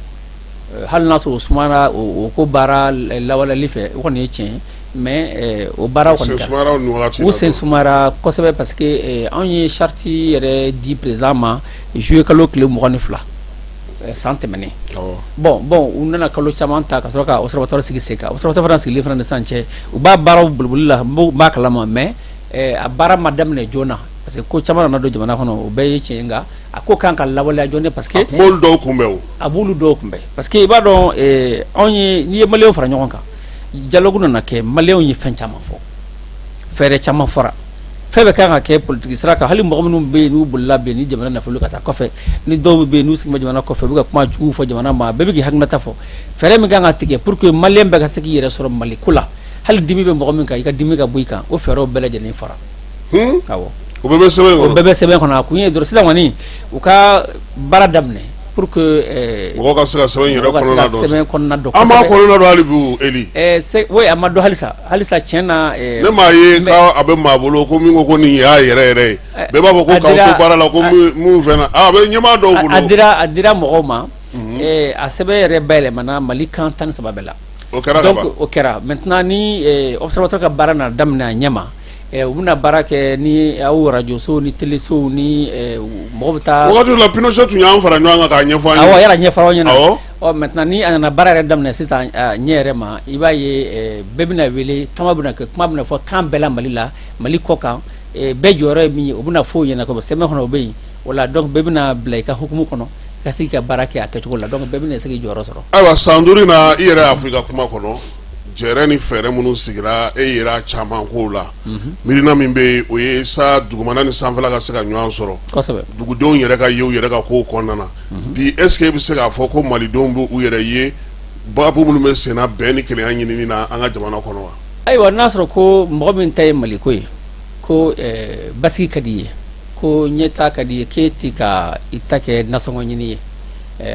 Hali n'a sɔrɔ o sumara o ko baara lawaleyali fɛ, o kɔni ye tiɲɛ ye, mais o baaraw kɔni kɛra, u sen sumara kosɛbɛ, parce que anw ye charte yɛrɛ di président ma juillet kalo tile 22 san tɛmɛnen. Bon, u nana kalo caman ta ka sɔrɔ ka observatoire sigi sen kan. Observatoire fana sigilen fana ni sisan cɛ, u b'a baaraw boliboli la, n b'a kalama, mais a baara ma daminɛ joona, parce que ko caman nana don jamana kɔnɔ. O bɛɛ ye tiɲɛ ye, nka a ko kan ka lawaleya joona, parce que a tun b'olu dɔw kunbɛn o. A b'olu dɔw kunbɛn, parce que i b'a dɔn, anw ye, n'i ye maliyɛnw fara ɲɔgɔn kan, dialogue nana kɛ, maliyɛnw ye fɛn caman fɔ, fɛɛrɛ caman fɔra, fɛn bɛɛ kan ka kɛ politique sira kan. Hali mɔgɔ minnu bɛ yen n'u bolila bɛ ni jamana nafolo ka taa kɔfɛ, ni dɔw bɛ yen n'u sigi bɛ jamana kɔfɛ, u bɛ ka kuma jugu fɔ jamana ma, bɛɛ bɛ k'i hakilinata fɔ. Fɛɛrɛ min kan ka tigɛ pour que maliyɛn bɛɛ ka se k'i yɛrɛ sɔrɔ Mali ko la, hali dimi bɛ mɔgɔ min kan, i ka dimi ka bɔ i kan, o fɛɛrɛw bɛɛ lajɛlen fɔra. Awɔ. O bɛɛ bɛ sɛbɛn in kɔnɔ. O bɛɛ bɛ sɛbɛn kɔnɔ. A kun ye dɔrɔn sisan kɔni u ka baara daminɛ pour que mɔgɔw ka se ka sɛbɛn yɛrɛ kɔnɔna dɔn. Sɛbɛn kɔnɔna dɔn. An b'a kɔnɔna dɔn hali bi, Eli. Oui, a ma dɔn halisa, halisa tiɲɛ na. Ne m'a ye k'a bɛ maa bolo ko min ko ko nin y'a yɛrɛ yɛrɛ ye. Bɛɛ b'a fɔ ko k'aw to baara la ko mun fɛn na, a bɛ ɲɛmaa dɔw bolo. A dira mɔgɔw ma. A sɛbɛn yɛrɛ bayɛlɛmana Mali kan 13 bɛɛ la. O kɛra ka ban. Donc o kɛra. Maintenant ni observatoire ka baara nana daminɛ a ɲɛ ma, u bɛna baara kɛ ni aw radio sow ni télésow ni mɔgɔ bɛ taa. Wagati la Pinochet tun y'an fara ɲɔgɔn kan k'a ɲɛfɔ an ye. Awɔ, yala ɲɛfɔra aw ɲɛna. Awɔ. Ɔ maintenant ni a nana baara yɛrɛ daminɛ sisan ɲɛ yɛrɛ ma, i b'a ye bɛɛ bɛna wele, tama bɛna kɛ, kuma bɛna fɔ kan bɛɛ la Mali la, Mali kɔ kan, bɛɛ jɔyɔrɔ ye min ye, o bɛna fɔ o ɲɛna ko sɛbɛn kɔnɔ o bɛ yen. O la donc bɛɛ bɛna bila i ka hukumu kɔnɔ ka se ka baara kɛ a kɛcogo la. Donc bɛɛ bɛna se k'i jɔyɔrɔ sɔrɔ. Ayiwa, san 5 in na, i yɛrɛ y'a fɔ i ka kuma kɔnɔ, jɛrɛ ni fɛɛrɛ minnu sigira, e yɛrɛ caman kow la, miirina min bɛ yen, o ye sa dugumana ni sanfɛla ka se ka ɲɔgɔn sɔrɔ, dugudenw yɛrɛ ka ye u yɛrɛ ka kow kɔnɔna na. Bi, est ce que e bɛ se k'a fɔ ko malidenw bɛ u yɛrɛ ye baabu minnu bɛ senna bɛn ni kelenya ɲinini na an ka jamana kɔnɔ wa? Ayiwa, n'a sɔrɔ ko mɔgɔ min ta ye Maliko ye, ko basigi ka di i ye, ko ɲɛtaa ka di i ye, k'e ti ka i ta kɛ nasɔngɔ ɲini ye,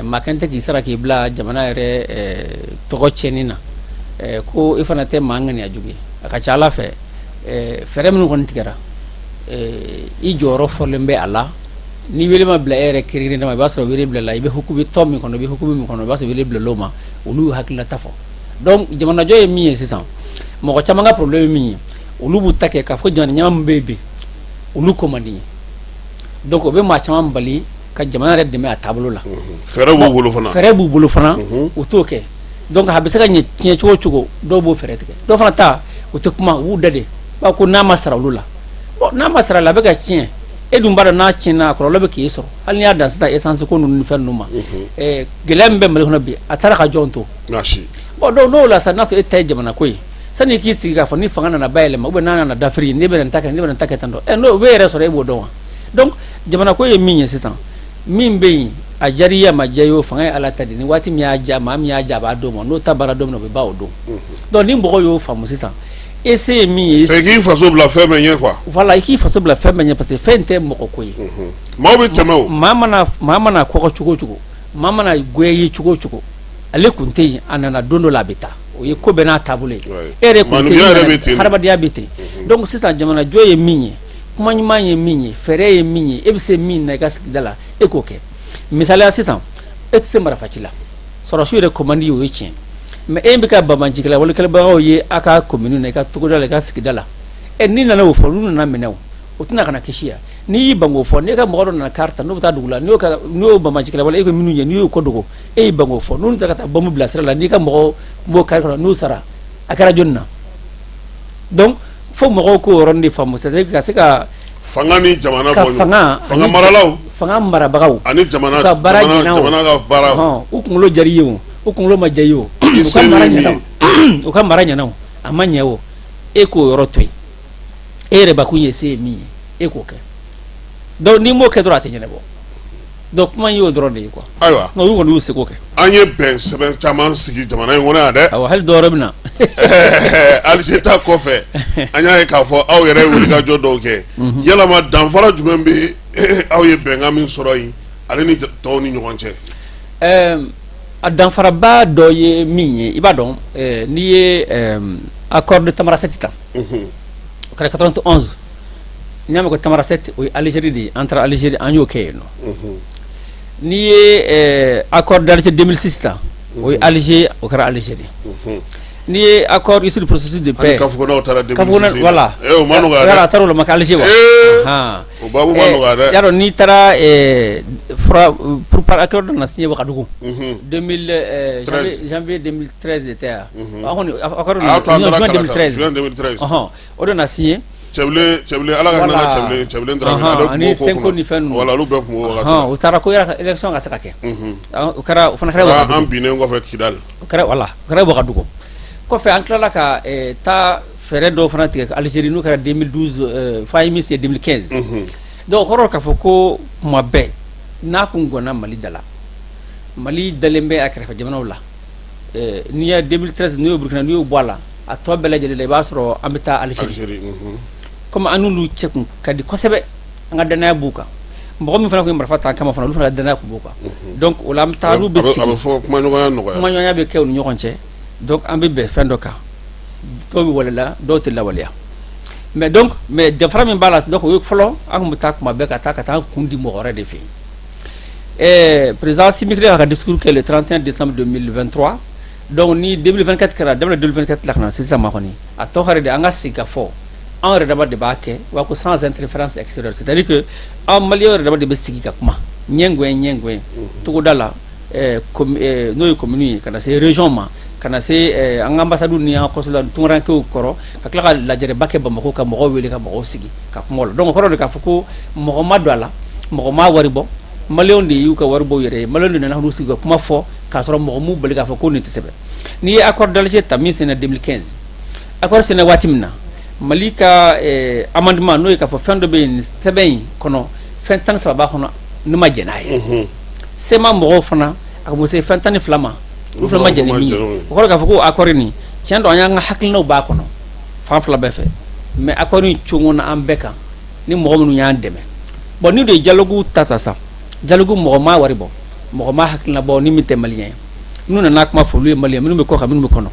maa kɛn tɛ k'i sara k'i bila jamana yɛrɛ tɔgɔ tiɲɛni na. Ko e fana tɛ maa ŋaniya jugu ye. A ka ca ala fɛ, fɛɛrɛ minnu kɔni tigɛra, i jɔyɔrɔ fɔlen bɛ a la. Ni wele ma bila e yɛrɛ kelen ma, i b'a sɔrɔ wele bila la, i bɛ hukumu tɔn min kɔnɔ, i bɛ hukumu min kɔnɔ, i b'a sɔrɔ wele bila o ma, olu y'u hakilinata fɔ. Donc jamanajɔ ye min ye sisan, mɔgɔ caman ka problème ye min ye, olu b'u ta kɛ k'a fɔ jamana ɲɛmaa min bɛ yen bi, olu ko man di ye. Donc o bɛ maa caman bali ka jamana yɛrɛ dɛmɛ a taabolo la. Fɛɛrɛ b'u bolo fana. Fɛɛrɛ b'u bolo fana, u t'o kɛ. Donc a bɛ se ka ɲɛ tiɲɛ cogo o cogo, dɔw b'o fɛɛrɛ tigɛ, dɔw fana ta u tɛ kuma, u b'u da de b'a ko n'a ma sara olu la. Bon, n'a ma sara la, a bɛ ka tiɲɛ. E dun b'a dɔn, n'a tiɲɛna, a kɔlɔlɔ bɛ k'e sɔrɔ. Hali n'i y'a dan sisan essence ko ninnu ni fɛn ninnu ma, gɛlɛya min bɛ Mali kɔnɔ bi, a taara ka jɔn to? Bon, donc n'o la sa, n'a sɔrɔ e ta ye jamana ko ye, sani k'i sigi k'a fɔ ni fanga nana bayɛlɛma ou bien n'a nana dafiri, ne bɛ nin ta kɛ, ne bɛ nin ta kɛ tan tɔ, n'o bɛ yɛrɛ sɔrɔ, e b'o dɔn wa? Donc jamana ko ye min ye sisan, min bɛ yen, a diyara i ye, a ma diya i ye o, fanga ye Ala ta de. Ni waati min y'a diya, maa min y'a diya, a b'a d'o ma. N'o ta baara don min na, o bɛ ban o don. Donc ni mɔgɔw y'o faamu sisan, e se ye min ye. C'est k'i faso bila fɛn bɛɛ ɲɛ quoi. Voilà, i k'i faso bila fɛn bɛɛ ɲɛ, parce que fɛn tɛ mɔgɔ ko ye. Maaw bɛ tɛmɛ o. Maa mana kɔgɔ cogo o cogo, maa mana goya i ye cogo o cogo, ale kun tɛ yen, a nana don dɔ la, a bɛ taa. O ye ko bɛɛ n'a taabolo ye. E yɛrɛ kun tɛ yen, hadamadenya bɛ ten. Donc sisan jamanajɔ ye min ye, kuma ɲuman ye min ye, fɛɛrɛ ye min ye, e bɛ se min na i ka sigida la, e k'o kɛ. Misaliya sisan, e tɛ se marifaci la, sɔrɔsiw yɛrɛ commande, o ye tiɲɛ, mais e bɛ ka banbaancikɛla walekɛlɛbagaw ye a ka commune na, i ka togoda la, i ka sigida la, ɛ n'i nana o fɔ, olu nana minɛ, o o tɛna ka na kisi yan. N'i y'i ban k'o fɔ, n'i ka mɔgɔ dɔ nana kari ta, n'o bɛ taa dugu la, n'o banbaancikɛla wale e bɛ minnu ye, n'i y'o ko dogo, e y'i ban k'o fɔ, n'u taara ka taa bɔnbu bila sira la, n'i ka mɔgɔ b'o kari kɔnɔ, n'u sara, a kɛra jɔnni na? Donc fo mɔgɔw k'o yɔrɔnin de faamu, c'est à dire ka se ka fanga ni jamana ka fanga fanga maralaw fanga marabagaw ani jamana ka baara ɲɛna, jamana ka baara. U kunkolo diyara i ye o, u kunkolo ma diya i ye o, u ka mara ɲɛna o, u ka mara ɲɛna o, a ma ɲɛ o, e k'o yɔrɔ to yen. E yɛrɛ bakun ye se ye min ye, e k'o kɛ. Donc n'i m'o kɛ dɔrɔn, a tɛ ɲɛnabɔ. Donc kuma in y'o dɔrɔn de ye quoi. Ayiwa. Nka olu kɔni y'u seko kɛ. An ye bɛn sɛbɛn caman sigi jamana in kɔnɔ yan dɛ. Awɔ, hali dɔwɛrɛ bɛ na. Alger ta kɔfɛ, an y'a ye k'a fɔ aw yɛrɛ ye wulikajɔ dɔw kɛ. Yalama danfara jumɛn bɛ aw ye bɛnkan min sɔrɔ yen, ale ni tɔw ni ɲɔgɔn cɛ? A danfaraba dɔ ye min ye, i b'a dɔn, n'i ye accord de Tamanrasset ta, o kɛra 91. N'i y'a mɛn ko Tamanrasset, o ye Algérie de ye. An taara Algérie, an y'o kɛ yen nɔ. N'i ye accord d'Alger 2006 ta, o ye Alger, o kɛra Algérie. N'i ye accord issu du processus de paix, Kafukondaw taara voilà, o ma nɔgɔya dɛ. A taara o la, ma kɛ Alger wa? O baabu ma nɔgɔya dɛ. Y'a dɔn, n'i taara fura pour accord dɔ nana signé Ouagadougou 2000 janvier 2013 de tɛ wa? An kɔni accord juin 2013. Juin 2013. Ɔhɔn, o de nana signé. Cɛbilen, Ala ka hinɛ Cɛbilen, Cɛbilen Dramane, ale ani Senko ni fɛn ninnu. Voilà, olu bɛɛ tun b'o wagati la. U taara ko yala élection ka se ka kɛ. O kɛra, o fana kɛra Ouagadougou. An binnen kɔfɛ Kidali. O kɛra, voilà, o kɛra Ouagadougou. Kɔfɛ, an tilala ka taa fɛɛrɛ dɔw fana tigɛ Algérie, n'o kɛra 2012, fo an ye min signé 2015. Donc o kɔrɔ k'a fɔ ko kuma bɛɛ n'a kun gɔnna Mali da la, Mali dalen bɛ a kɛrɛfɛ jamanaw la. N'i ye 2013, n'i y'o Burukina, n'i y'o bɔ a la, a tɔ bɛɛ lajɛlen la, i b'a sɔrɔ an bɛ taa Algérie. Comme an n'olu cɛ kun ka di kosɛbɛ, an ka danaya b'u kan. Mɔgɔ min fana tun ye marifa ta an kama fana, olu fana ka danaya tun b'u kan. Donc o la, an bɛ taa, n'u bɛ sigi. A bɛ fɔ kumaɲɔgɔnya nɔgɔya. Kumaɲɔgɔnya bɛ kɛ u ni ɲɔgɔn cɛ. Donc an bɛ bɛn fɛn dɔ kan, dɔw bɛ waleya, dɔw tɛ lawaleya. Mais donc, mais danfara min b'a la, donc o ye fɔlɔ, an tun bɛ taa kuma bɛɛ ka taa an kun di mɔgɔ wɛrɛ de fɛ yen. Président Assimi y'a ka discours kɛ le 31 décembre 2023. Donc ni 2024 kɛra, daminɛ 2024 la ka na sisan ma kɔni, a tɔ kɛra de an ka sigi ka fɔ anw yɛrɛ dama de b'a kɛ wa, ko sans interférence extérieure, c'est à dire que an maliyɛnw yɛrɛ dama de bɛ sigi ka kuma ɲɛngɛn ɲɛngɛn togoda la, n'o ye commune ye, ka na se région ma, ka na se an ka ambassade ni an ka consulat tunkarankew kɔrɔ, ka tila ka lajɛrɛba kɛ Bamakɔ, ka mɔgɔw wele, ka mɔgɔw sigi ka kuma o la. Donc o kɔrɔ de k'a fɔ ko mɔgɔ ma don a la, mɔgɔ ma wari bɔ, maliyɛnw de y'u ka wari bɔ u yɛrɛ ye, maliyɛnw de nana n'u sigi ka kuma fɔ k'a sɔrɔ mɔgɔ m'u bali k'a fɔ ko nin tɛ sɛbɛn. N'i ye accord d'Alger ta min signé 2015, accord signé waati min na, Mali ka amendement, n'o ye k'a fɔ fɛn dɔ bɛ yen sɛbɛn in kɔnɔ, fɛn 13 b'a kɔnɔ, ne ma jɛn n'a ye. CMA mɔgɔw fana, a kun se fɛn 12 ma, olu fana ma jɛn ni min ye. O kɔrɔ k'a fɔ ko accord nin, tiɲɛ don, an y'an ka hakilinaw b'a kɔnɔ fan fila bɛɛ fɛ, mais accord in cogonna an bɛɛ kan ni mɔgɔ minnu y'an dɛmɛ. Bon, ni de ye dialogue ta sisan, dialogue, mɔgɔ ma wari bɔ, mɔgɔ ma hakilina bɔ ni min tɛ maliyɛn ye. Minnu nana kuma fɔ, olu ye maliyɛn, minnu bɛ kɔ kan, minnu bɛ kɔnɔ.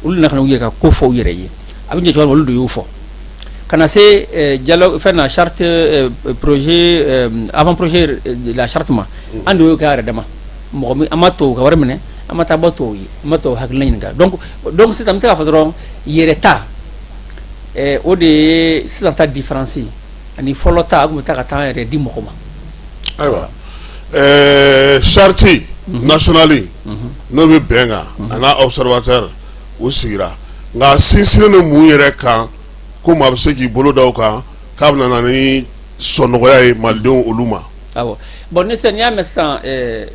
Olu nana ka na u yɛrɛ ka ko fɔ u yɛrɛ ye, a bɛ ɲɛ cogoya min, olu de y'o fɔ. Ka na se dialogue fɛn na, charte, projet, avant projet de la charte ma, an de y'o kɛ a yɛrɛ dama. Mɔgɔ min, an ma tubabu ka wari minɛ, an ma taa bɔ tubabu ye, an ma tubabu hakilina ɲininka. Donc sisan, n bɛ se k'a fɔ dɔrɔn, yɛrɛ ta, o de ye sisan ta différence ye ani fɔlɔ ta. A tun bɛ taa ka taa an yɛrɛ di mɔgɔ ma. Ayiwa, charte nationale, n'o bɛ bɛn kan, a n'a observateur, u sigira, nka a sinsinnen don mun yɛrɛ kan, ko maa bɛ se k'i bolo da o kan k'a bɛ na ni sɔnɔgɔya ye malidenw olu ma? Awɔ, bon, ni sisan n'i y'a mɛn sisan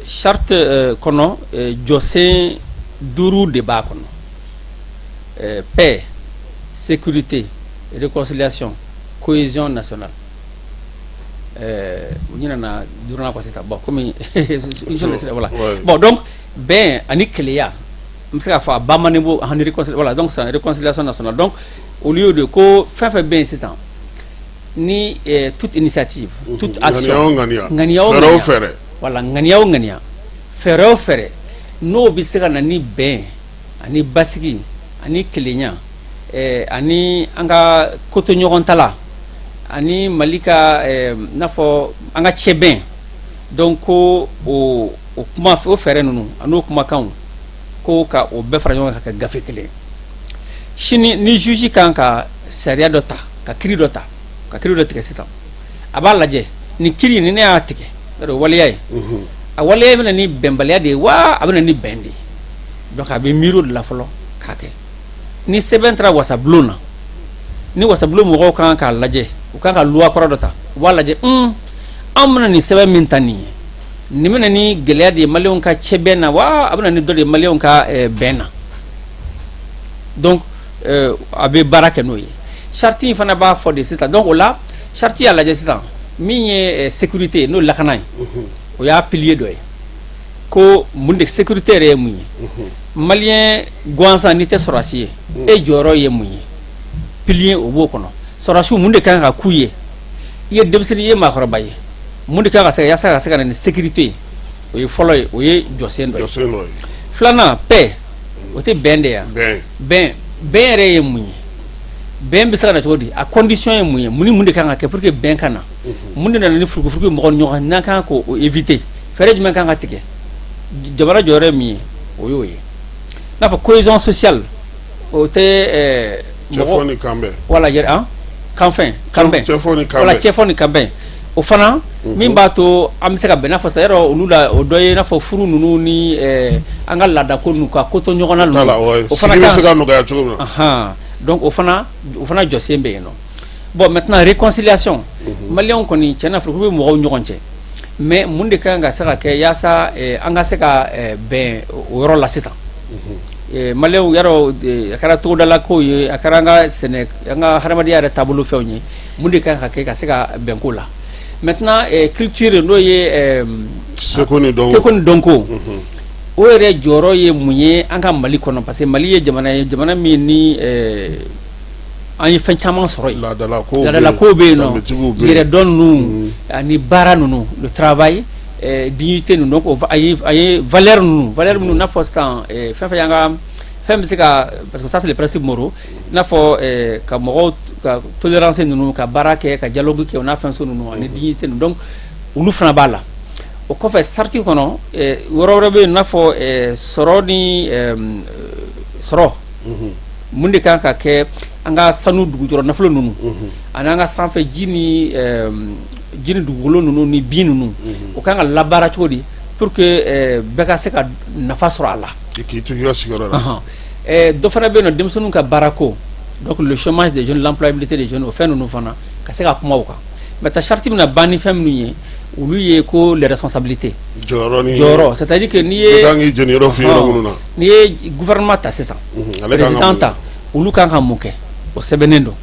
charte kɔnɔ, jɔsen duuru de b'a kɔnɔ: paix, sécurité, réconciliation, cohésion nationale. U ɲinɛna duurunan kɔ sisan. Bon, komi voilà. Bon, donc bɛn ani kelenya, n bɛ se k'a fɔ a bamanen b'o ani réconciliation. Voilà, donc sisan réconciliation nationale, donc olu y'o de ko fɛn fɛn bɛ yen sisan ni toute initiative, toute action, ŋaniya o ŋaniya, ŋaniya o fɛɛrɛ o ŋaniya, fɛɛrɛ, voilà, ŋaniya o ŋaniya, fɛɛrɛ o fɛɛrɛ, n'o bɛ se ka na ni bɛn ani basigi ani kelenya, ani an ka kotoɲɔgɔntala ani Mali ka n'a fɔ an ka cɛbɛn, donc ko o kuma, o fɛɛrɛ ninnu ani o kumakanw, ko ka o bɛɛ fara ɲɔgɔn kan ka kɛ gafe kelen. Sini ni juge kan ka sariya dɔ ta, ka kiiri dɔ ta, ka kiiri dɔ tigɛ sisan, a b'a lajɛ nin kiiri, ni ne y'a tigɛ, o waleya ye, a waleya bɛ na ni bɛnbaliya de ye wa a bɛ na ni bɛn de ye? Donc a bɛ miiri o de la fɔlɔ k'a kɛ. Ni sɛbɛn taara wasabulon na, ni wasabulon mɔgɔw kan k'a lajɛ, u kan ka loi kɔrɔ dɔ ta, u b'a lajɛ: an bɛna nin sɛbɛn min ta nin ye, nin bɛna ni gɛlɛya de ye maliyɛnw ka cɛbɛn na wa a bɛna ni dɔ de ye maliyɛnw ka bɛn na? Donc a bɛ baara kɛ n'o ye. Charte in fana b'a fɔ de sisan. Donc o la, charte y'a lajɛ sisan, min ye sécurité, n'o lakana ye, o y'a pilier dɔ ye. Ko mun de, sécurité yɛrɛ ye mun ye? Maliyɛn gansan, n'i tɛ sɔrɔdasi ye, e jɔyɔrɔ ye mun ye? Pilier o b'o kɔnɔ. Sɔrɔdasiw, mun de kan ka k'u ye? I ye denmisɛnnin, i ye maakɔrɔba ye, mun de kan ka se yaasa ka se ka na ni sécurité ye? O ye fɔlɔ ye, o ye jɔsen dɔ ye. Jɔsen dɔ ye. Filanan, paix, o tɛ bɛn de yan? Bɛn. Bɛn, bɛn yɛrɛ ye mun ye? Bɛn bɛ se ka na cogo di? A condition ye mun ye? Mun ni mun de kan ka kɛ pour que bɛn ka na? Mun de nana ni furukufuruku ye mɔgɔw ni ɲɔgɔn cɛ, n'an kan k'o éviter? Fɛɛrɛ jumɛn kan ka tigɛ? Jamana jɔyɔrɔ ye min ye, o y'o ye. N'a fɔ cohésion sociale, o tɛ cɛfɔ ni kanbɛn. Wala yɛrɛ an kanfɛn kanbɛn. Cɛfɔ ni wala kanbɛn. Cɛfɔ ni kanbɛn, o fana min b'a to an bɛ se ka bɛn, n'a fɔ sisan yɔrɔ olu la, o dɔ ye i n'a fɔ furu ninnu ni an ka laadako ninnu, ka ko to ɲɔgɔn na t'a la ninnu. Ouais. O fana sigi bɛ kan se ka nɔgɔya cogo min na. Ahan. Donc o fana jɔsen bɛ yen nɔ. Bon, maintenant réconciliation, maliyɛnw kɔni, tiɲɛ na, furuku bɛ mɔgɔw ɲɔgɔn cɛ, mais mun de kan ka se ka kɛ yaasa an ka se ka bɛn o yɔrɔ la sisan? Maliyɛnw yarɔ, a kɛra togodalako ye, a kɛra an ka sɛnɛ, an ka hadamadenya yɛrɛ taabolo fɛnw ye, mun de kan ka kɛ ka se ka bɛn ko la? Maintenant culture, n'o ye seko ni dɔnko. Seko ni dɔnko, o yɛrɛ jɔyɔrɔ ye mun ye an ka Mali kɔnɔ? Parce que Mali ye jamana ye, jamana min ni an ye fɛn caman sɔrɔ yen. Laadalakow bɛ yen. Laadalakow bɛ yen nɔ. Danbetigiw bɛ yen. Yɛrɛdɔn ninnu ani baara ninnu, le travail, dignité ninnu, donc a ye valeur ninnu, valeur minnu n'a fɔ sisan, fɛn fɛn y'an ka fɛn bɛ se ka, parce que ça c'est le principe moraux, n'a fɔ ka mɔgɔw ka tolérance ninnu, ka baara kɛ, ka dialogue kɛ, o n'a fɛn so ninnu ani dignité ninnu, donc olu fana b'a la. O kɔfɛ, charte kɔnɔ, yɔrɔ wɛrɛ bɛ yen, n'a fɔ sɔrɔ ni sɔrɔ, mun de kan ka kɛ an ka sanu, dugujɔrɔ nafolo ninnu, ani an ka sanfɛ ji ni ji ni dugukolo ninnu ni bin ninnu, o kan ka labaara cogo di pour que bɛɛ ka se ka nafa sɔrɔ a la? K'i to i ka sigiyɔrɔ la. Ahan. Dɔ fana bɛ yen nɔ, denmisɛnninw ka baarako, donc le chômage des jeunes, l'employabilité des jeunes, o fɛn ninnu fana ka se ka kuma o kan. Maintenant charte bɛna ban ni fɛn minnu ye, olu ye ko les responsabilités. Jɔyɔrɔ ni Jɔyɔrɔ, c'est à dire que n'i ye bɛɛ kan k'i jɔniyɔrɔ f'i yɔrɔ minnu na. N'i ye gouvernement ta sisan, Ale kan ka président mun ta, olu kan ka mun kɛ, o sɛbɛnnen don.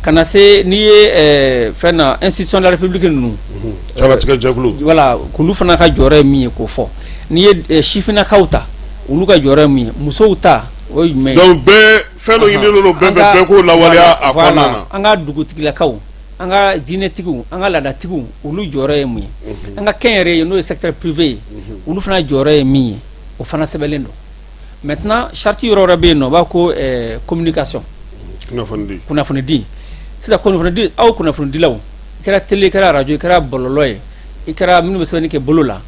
Ka na se n'i ye fɛn na, institution de la république ninnu, Kalatigɛ jɛkulu. Voilà, k'olu fana ka jɔyɔrɔ ye min ye k'o fɔ. N'i ye sifinnakaw ta, olu ka jɔyɔrɔ ye min ye, musow ta, o ye jumɛn ye? Donc bɛɛ, fɛn dɔ ɲininen don bɛɛ fɛ, bɛɛ k'o lawaleya a kɔnɔna na. An ka dugutigilakaw, an ka diinɛtigiw, an ka laadatigiw, olu jɔyɔrɔ ye mun ye? An ka kɛnyɛrɛye ye, n'o ye secteur privé ye, olu fana jɔyɔrɔ ye min ye, o fana sɛbɛnlen don. Maintenant, charte yɔrɔ wɛrɛ bɛ yen nɔ, o b'a ko communication, kunnafonidi. Sisan kunnafonidi, aw kunnafonidilaw, i kɛra télé, i kɛra radio, i kɛra bɔlɔlɔ ye, i kɛra minnu bɛ sɛbɛnni kɛ bolo la,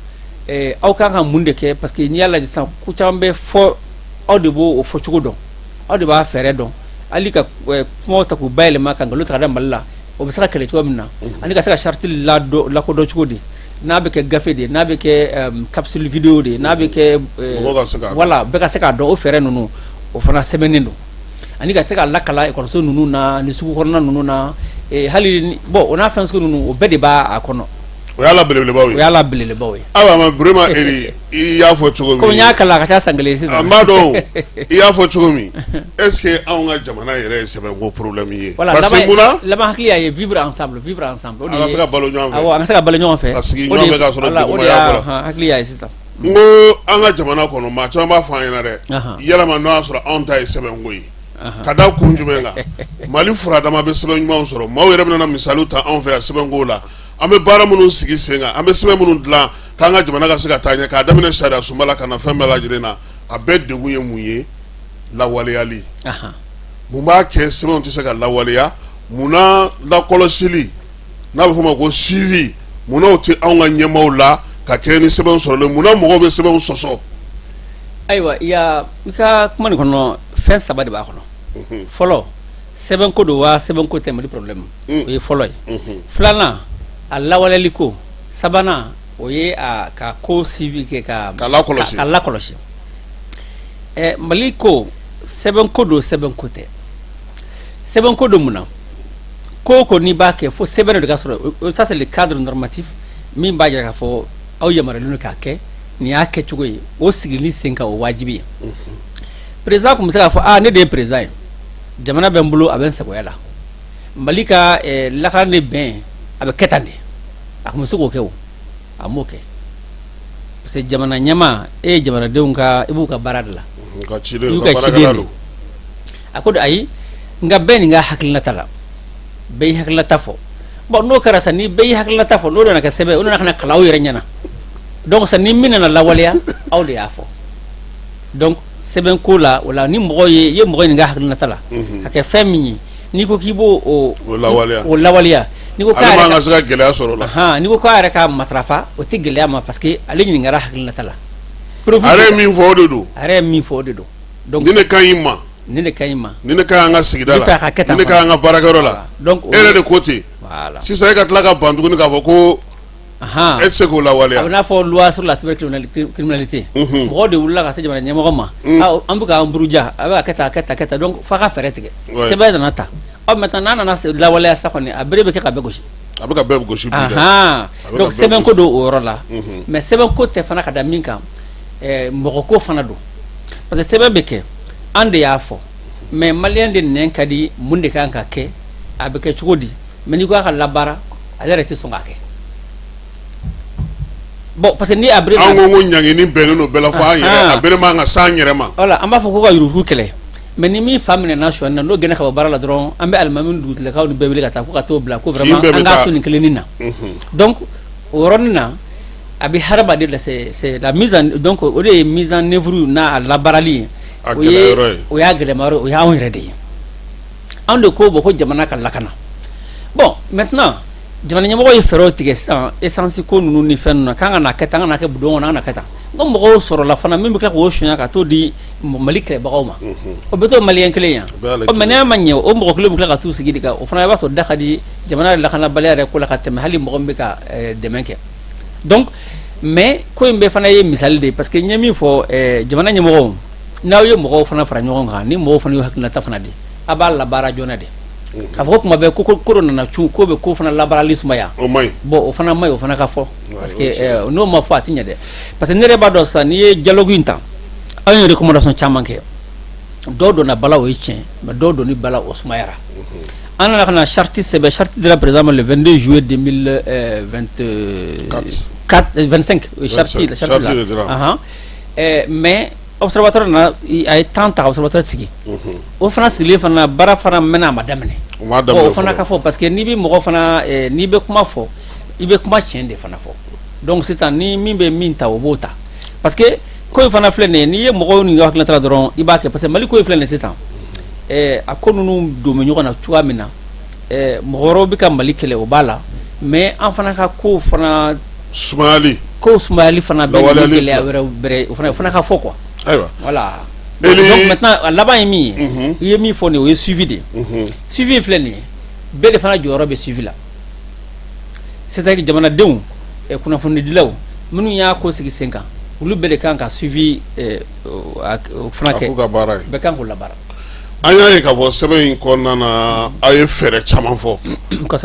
aw kan ka mun de kɛ? Parce que n'i y'a lajɛ sisan, ko caman bɛ fɔ, aw de b'o fɔcogo dɔn, aw de b'a fɛɛrɛ dɔn. Hali ka kumaw ta k'u bayɛlɛma ka nkalon ta ka da Mali la, o bɛ se ka kɛlɛ cogo min na, ani ka se ka charte lakodɔn cogo di, n'a bɛ kɛ gafe de ye, n'a bɛ kɛ capsule vidéo de ye, n'a bɛ kɛ, voilà, bɛɛ ka se k'a dɔn. O fɛɛrɛ ninnu, o fana sɛbɛnnen don, ani ka se ka lakala ekɔliso ninnu na ni sugu kɔnɔna ninnu na, hali bon, o n'a fɛn sugu ninnu, o bɛɛ de b'a kɔnɔ. O y'a la belebelebaw ye. O y'a la belebelebaw ye. Ayiwa, ma Burema Ely, i y'a fɔ cogo min. Komi n y'a kalan a ka ca san kelen sisan. N b'a dɔn, i y'a fɔ cogo min, est ce que anw ka jamana yɛrɛ ye sɛbɛnko problème ye? Voilà. Parce que munna? Laban hakili y'a ye vivre ensemble, vivre ensemble. O de ye an ka se ka balo ɲɔgɔn fɛ. Awɔ, an ka se ka balo ɲɔgɔn fɛ. Ka sigi ɲɔgɔn fɛ k'a sɔrɔ degunba y'a kɔrɔ. Hakili y'a ye sisan. N ko an ka jamana kɔnɔ, maa caman b'a fɔ an ɲɛna dɛ, yalama n'o y'a sɔrɔ anw ta ye sɛbɛnko ye, ka da kun jumɛn kan? Mali furadama bɛ sɛbɛn ɲumanw sɔrɔ, maaw yɛrɛ bɛna misaliw ta anw fɛ yan sɛbɛnko la. An bɛ baara minnu sigi sen kan, an bɛ sɛbɛn minnu dilan k'an ka jamana ka se ka taa ɲɛ, k'a daminɛ sariya sunba la ka na fɛn bɛɛ lajɛlen na, a bɛɛ degun ye mun ye? Lawaleyali. Mun b'a kɛ sɛbɛnw tɛ se ka lawaleya? Munna lakɔlɔsili, n'a bɛ f'o ma ko suivi, munna o tɛ anw ka ɲɛmaaw la ka kɛɲɛ ni sɛbɛnw sɔrɔlen? Munna mɔgɔw bɛ sɛbɛnw sɔsɔ? Ayiwa, i ka kuma nin kɔnɔ, fɛn saba de b'a kɔnɔ. Fɔlɔ, sɛbɛnko don wa sɛbɛnko tɛ Mali problème, o ye fɔlɔ ye. Filanan, a lawaleyali ko. Sabanan, o ye a ka ko suivi kɛ, ka lakɔlɔsi. Ka lakɔlɔsi. Mali ko, sɛbɛnko don, sɛbɛnko tɛ. Sɛbɛnko don mun na? Ko o ko n'i b'a kɛ, fo sɛbɛn de ka sɔrɔ. Ça, c'est le cadre normatif min b'a jira k'a fɔ aw yamaruyalen don k'a kɛ, nin y'a kɛcogo ye. O sigili sen kan, o wajibi ye. Président tun bɛ se k'a fɔ: aa, ne de ye président ye, jamana bɛ n bolo, a bɛ n sagoya la, Mali ka lakana ni bɛn, a bɛ kɛ tan de. A tun bɛ se k'o kɛ, o a m'o kɛ, parce que jamana ɲɛmaa, e ye jamanadenw ka, i b'u ka baara de la, i y'u ka ciden de. A ko ayi, nka bɛɛ nin ka hakilinata la, bɛɛ y'i hakilinata fɔ. Bon, n'o kɛra sa, ni bɛɛ y'i hakilinata fɔ, n'o nana kɛ sɛbɛn, o nana ka na kalan aw yɛrɛ ɲɛna. Donc sa, ni min nana lawaleya, aw de y'a fɔ. Donc sɛbɛn ko la, o la, ni mɔgɔ ye, i ye mɔgɔ ɲininka hakilinata la ka kɛ fɛn min ye, n'i ko k'i b'o o lawaleya, n'i ko k'a yɛrɛ ka se ka gɛlɛya sɔrɔ o la, n'i ko k'a yɛrɛ ka matarafa, o tɛ gɛlɛya ma, parce que ale ɲininkara hakilinata la. A yɛrɛ ye min fɔ, o de don. A yɛrɛ ye min fɔ, o de don. Donc nin de ka ɲi ma. Nin de ka ɲi ma. Nin de ka ɲi an ka sigida la. Nin de ka ɲi an ka baarakɛyɔrɔ la. Donc e yɛrɛ de ko ten. Sisan e ka tila ka ban tuguni k'a fɔ ko e tɛ se k'o lawaleya. A bɛ n'a fɔ loi sur la cybercriminalité, mɔgɔw de wulila ka se jamana ɲɛmɔgɔ ma: an bɛ k'an buruja, a bɛ ka kɛ tan, a kɛ tan, kɛ tan. Donc f'a ka fɛɛrɛ tigɛ, sɛbɛn nana ta. Ɔ, maintenant n'a nana lawaleya sa kɔni, a bere bɛ kɛ ka bɛɛ gosi. A bɛ ka bɛɛ gosi bi dɛ. Donc sɛbɛn ko don o yɔrɔ la, mais sɛbɛn ko tɛ fana ka da min kan, mɔgɔ ko fana don, parce que sɛbɛn bɛ kɛ, an de y'a fɔ, mais maliyɛn de nɛn ka di. Mun de kan ka kɛ, a bɛ kɛ cogo di? Mais n'i ko a ka labaara, ale yɛrɛ tɛ sɔn k'a kɛ. Bon, parce que ni a bere An ko ɲangini bɛnnen don bɛɛ la, fo an yɛrɛ, a bere man ka s'an yɛrɛ ma. Voilà, an b'a fɔ ko ka yurugu kɛlɛ, mais ni min fa minɛna sonyani na, n'o gɛnna ka bɔ baara la dɔrɔn, an bɛ alimami ni dugutigilakaw ni bɛɛ wele ka taa ko ka t'o bila, ko vraiment an k'a to nin kelennin na. Donc o yɔrɔnin na, a bɛ hadamaden la, c'est la mise en, donc o de ye mise en œuvre n'a labaarali ye. O ye o y'a gɛlɛma yɔrɔ, o y'anw yɛrɛ de ye. Anw de ko, bon, ko jamana ka lakana. Bon, maintenant jamana ɲɛmɔgɔ ye fɛɛrɛw tigɛ sisan, essence ko ninnu ni fɛn ninnu na, k'an ka na kɛ tan, an ka na kɛ bidon kɔnɔ, an ka na kɛ tan. N ko mɔgɔw sɔrɔla fana min bɛ tila k'o sonya ka t'o di Mali kɛlɛbagaw ma, o bɛ to maliyɛn kelen yan. Ɔ, mais n'a ma ɲɛ, o mɔgɔ kelen bɛ tila ka t'u sigi de kan. O fana, i b'a sɔrɔ da ka di jamana lakanabaliya yɛrɛ ko la ka tɛmɛ hali mɔgɔ min bɛ ka dɛmɛ kɛ. Donc, mais ko in bɛɛ fana ye misali de ye, parce que n ye min fɔ, jamana ɲɛmɔgɔw, n'aw ye mɔgɔw fana fara ɲɔgɔn kan, ni mɔgɔw fana y'u hakilinata fana di, a b'a labaara joona de. K'a fɔ ko kuma bɛɛ ko ko dɔ nana cun, ko bɛ ko fana labaarali sumaya. O man ɲi. Bon, o fana man ɲi, o fana ka fɔ, parce que n'o ma fɔ, a tɛ ɲɛ dɛ. Parce que ne yɛrɛ b'a dɔn sisan, n'i ye dialogue in ta, anw ye recommandation caman kɛ, dɔw donna bala, o ye tiɲɛ, mais dɔw donni bala, o sumayara. An nana ka na charte sɛbɛn, charte dira président ma le 22 juillet 2024, 25, charte la, mais observatoire nana, a ye temps ta ka observatoire sigi. O fana sigilen fana, baara fana mɛnna, a ma daminɛ. O fana ka fɔ, parce que n'i bɛ mɔgɔ fana, n'i bɛ kuma fɔ, i bɛ kuma tiɲɛ de fana fɔ. Donc sisan, ni min bɛ min ta, o b'o ta, parce que Ko in fana filɛ nin ye, n'i ye mɔgɔw ni hakilina ta dɔrɔn, i b'a kɛ, parce que Mali ko in filɛ nin ye sisan, a ko ninnu don bɛ ɲɔgɔn na cogoya min na, mɔgɔ wɛrɛw bɛ ka Mali kɛlɛ, o b'a la, mais an fana ka kow fana sumayali, kow sumayali fana bɛ gɛlɛya wɛrɛw bɛrɛ, o fana ka fɔ quoi. Ayiwa. Voilà, donc maintenant a laban ye min ye, i ye min fɔ nin ye, o ye suivi de ye. Suivi in filɛ nin ye, bɛɛ de fana jɔyɔrɔ bɛ suivi la, c'est à dire jamanadenw, kunnafonidilaw minnu y'a ko sigi sen kan, olu bɛɛ de kan ka suivi o fana kɛ. A k'u ka baara ye. Bɛɛ kan k'o labaara. An y'a ye k'a fɔ sɛbɛn in kɔnɔna na, aw ye fɛɛrɛ caman fɔ.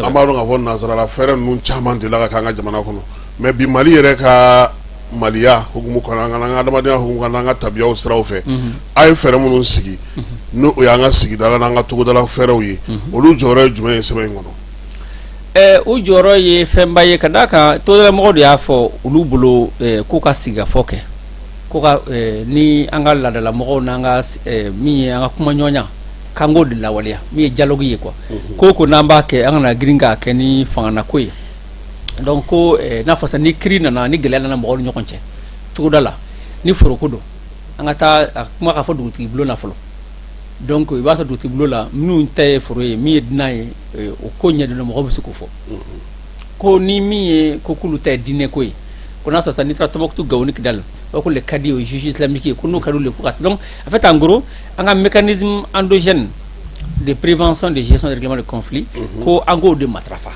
An b'a dɔn k'a fɔ nansarala fɛɛrɛ ninnu caman delila ka kɛ an ka jamana kɔnɔ, mais bi Mali yɛrɛ ka maliya hukumu kɔnɔ, an ka adamadenya hukumu kɔnɔ, an ka tabiyaw siraw fɛ, aw ye fɛɛrɛ minnu sigi, n'o o y'an ka sigidala n'an ka togodala fɛɛrɛw ye, olu jɔyɔrɔ ye jumɛn ye sɛbɛn in kɔnɔ? U jɔyɔrɔ ye fɛnba ye, ka d'a kan togodalamɔgɔw de y'a fɔ olu bolo k'u ka sigikafɔ kɛ, ko ka ni an ka laadalamɔgɔw n'an ka min ye an ka kumaɲɔgɔnya, k'an k'o de lawaleya, min ye dialogue ye quoi. Ko n'an b'a kɛ, an kana girin k'a kɛ ni fanganako ye. Donc ko n'a fɔ sisan, ni kiri nana, ni gɛlɛya nana mɔgɔw ni ɲɔgɔn cɛ togoda la, ni foroko don, an ka taa a kuma ka fɔ dugutigi bulon na fɔlɔ. Donc i b'a sɔrɔ dugutigi bulon la, minnu ta ye foro ye, min ye dunan ye, o ko ɲɛdɔn mɔgɔw bɛ se k'o fɔ. Ko ni min ye ko k'olu ta ye diinɛ ko ye, ko n'a sɔrɔ sisan n'i taara Tɔnbukutu, Gawo ni Kidali, o ko le kadi, o ye juge islamique ye, ko n'o ka di olu ye ko ka. Donc en fait, en gros, an ka mécanisme endogène de prévention, de gestion, de règlement de conflit, ko an k'o de matarafa.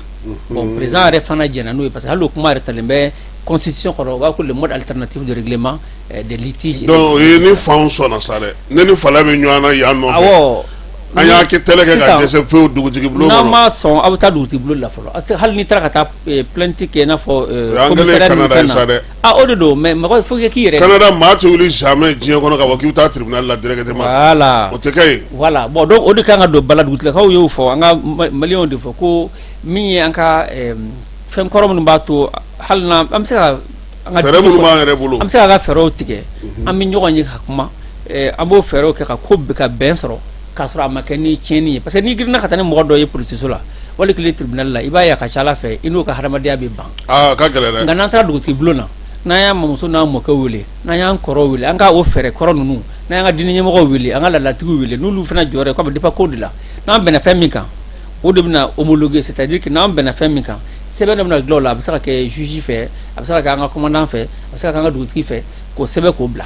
Bon, président yɛrɛ fana jɛnna n'o ye, parce que hali o kuma yɛrɛ talen bɛ constitution kɔnɔ, u b'a ko le mode alternatif de règlement des litiges. Donc o ye ni fanw sɔnna sa dɛ, ne ni fala bɛ ɲɔgɔn na yan nɔfɛ. Awɔ. An y'a kɛ tɛlɛ kɛ ka dɛsɛ pewu dugutigi bulon N'an kɔnɔ. ma sɔn, aw bɛ taa dugutigi bulon la fɔlɔ. Hali n'i taara ka taa plainte kɛ, i n'a fɔ O y'an kɛlen ye commissariat ninnu Canada ye fɛn sa na. dɛ. Ah, o de don, mais mɔgɔ faut que k'i yɛrɛ. Canada, maa tɛ wuli jamais diɲɛ kɔnɔ k'a fɔ k'i bɛ taa tribunal la directement. Voilà. O tɛ kɛ yen. Voilà, bon, donc o de kan ka don bala. Dugutigilakaw y'o fɔ, an ka maliyɛnw de fɔ ko min ye an ka fɛn kɔrɔ minnu b'a to hali n'an an bɛ se ka an ka Fɛɛrɛ minnu b'an yɛrɛ bolo. An bɛ se k'an ka fɛɛrɛw tigɛ, an bɛ ɲɔgɔn ye ka kuma, an b'o fɛɛrɛw kɛ ka ko ka bɛn sɔrɔ, k'a sɔrɔ a ma kɛ ni tiɲɛni ye, parce que n'i girinna ka taa ni mɔgɔ dɔ ye polisiso la wali kelen tribunal la, i b'a ye a ka ca ala fɛ, i n'o ka hadamadenya bɛ ban. Aa, a ka gɛlɛn dɛ. Nka n'an taara dugutigi bulon na, n'an y'an mamuso n'an mɔkɛw wele, n'an y'an kɔrɔw wele, an ka o fɛɛrɛ kɔrɔ ninnu, n'an y'an ka diinɛ ɲɛmɔgɔw wele, an ka laadatigiw wele, n'olu fana jɔyɔrɔ ye k'a bɛ dépend ko de la, n'an bɛnna fɛn min kan, o de bɛna homologuer, c'est à dire que n'an bɛnna fɛn min kan, sɛbɛn dɔ bɛna dilan o la, a bɛ se ka kɛ juge fɛ, a bɛ se ka kɛ an ka commandant fɛ, a bɛ se ka kɛ an ka dugutigi fɛ, k'o sɛbɛn k'o bila.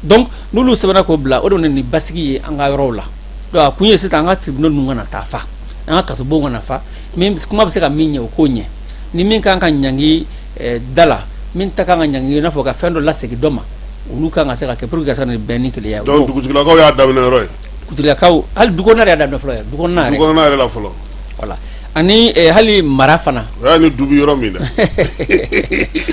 Donc n'olu sɛbɛnna k'o bila, o de bɛ na ni basigi ye an ka yɔrɔw la. Donc a kun ye sisan an ka tribunaux ninnu kana taa fa, an ka kasobonw kana fa, min kuma bɛ se ka min ɲɛ, o k'o ɲɛ, ni min kan ka ɲangi da la, min ta kan ka ɲangi, i n'a fɔ ka fɛn dɔ lasegin dɔ ma, olu kan ka se ka kɛ pour que ka se ka na ni bɛn ni kelenya ye. Donc dugutigilakaw y'a daminɛ yɔrɔ ye. Dugutigilakaw, hali du kɔnɔna yɛrɛ y'a daminɛ fɔlɔ yɛrɛ, du kɔnɔna yɛrɛ. Du kɔnɔna yɛrɛ la fɔlɔ. Voilà, ani hali mara fana. O y'a ni du bɛ yɔrɔ min dɛ.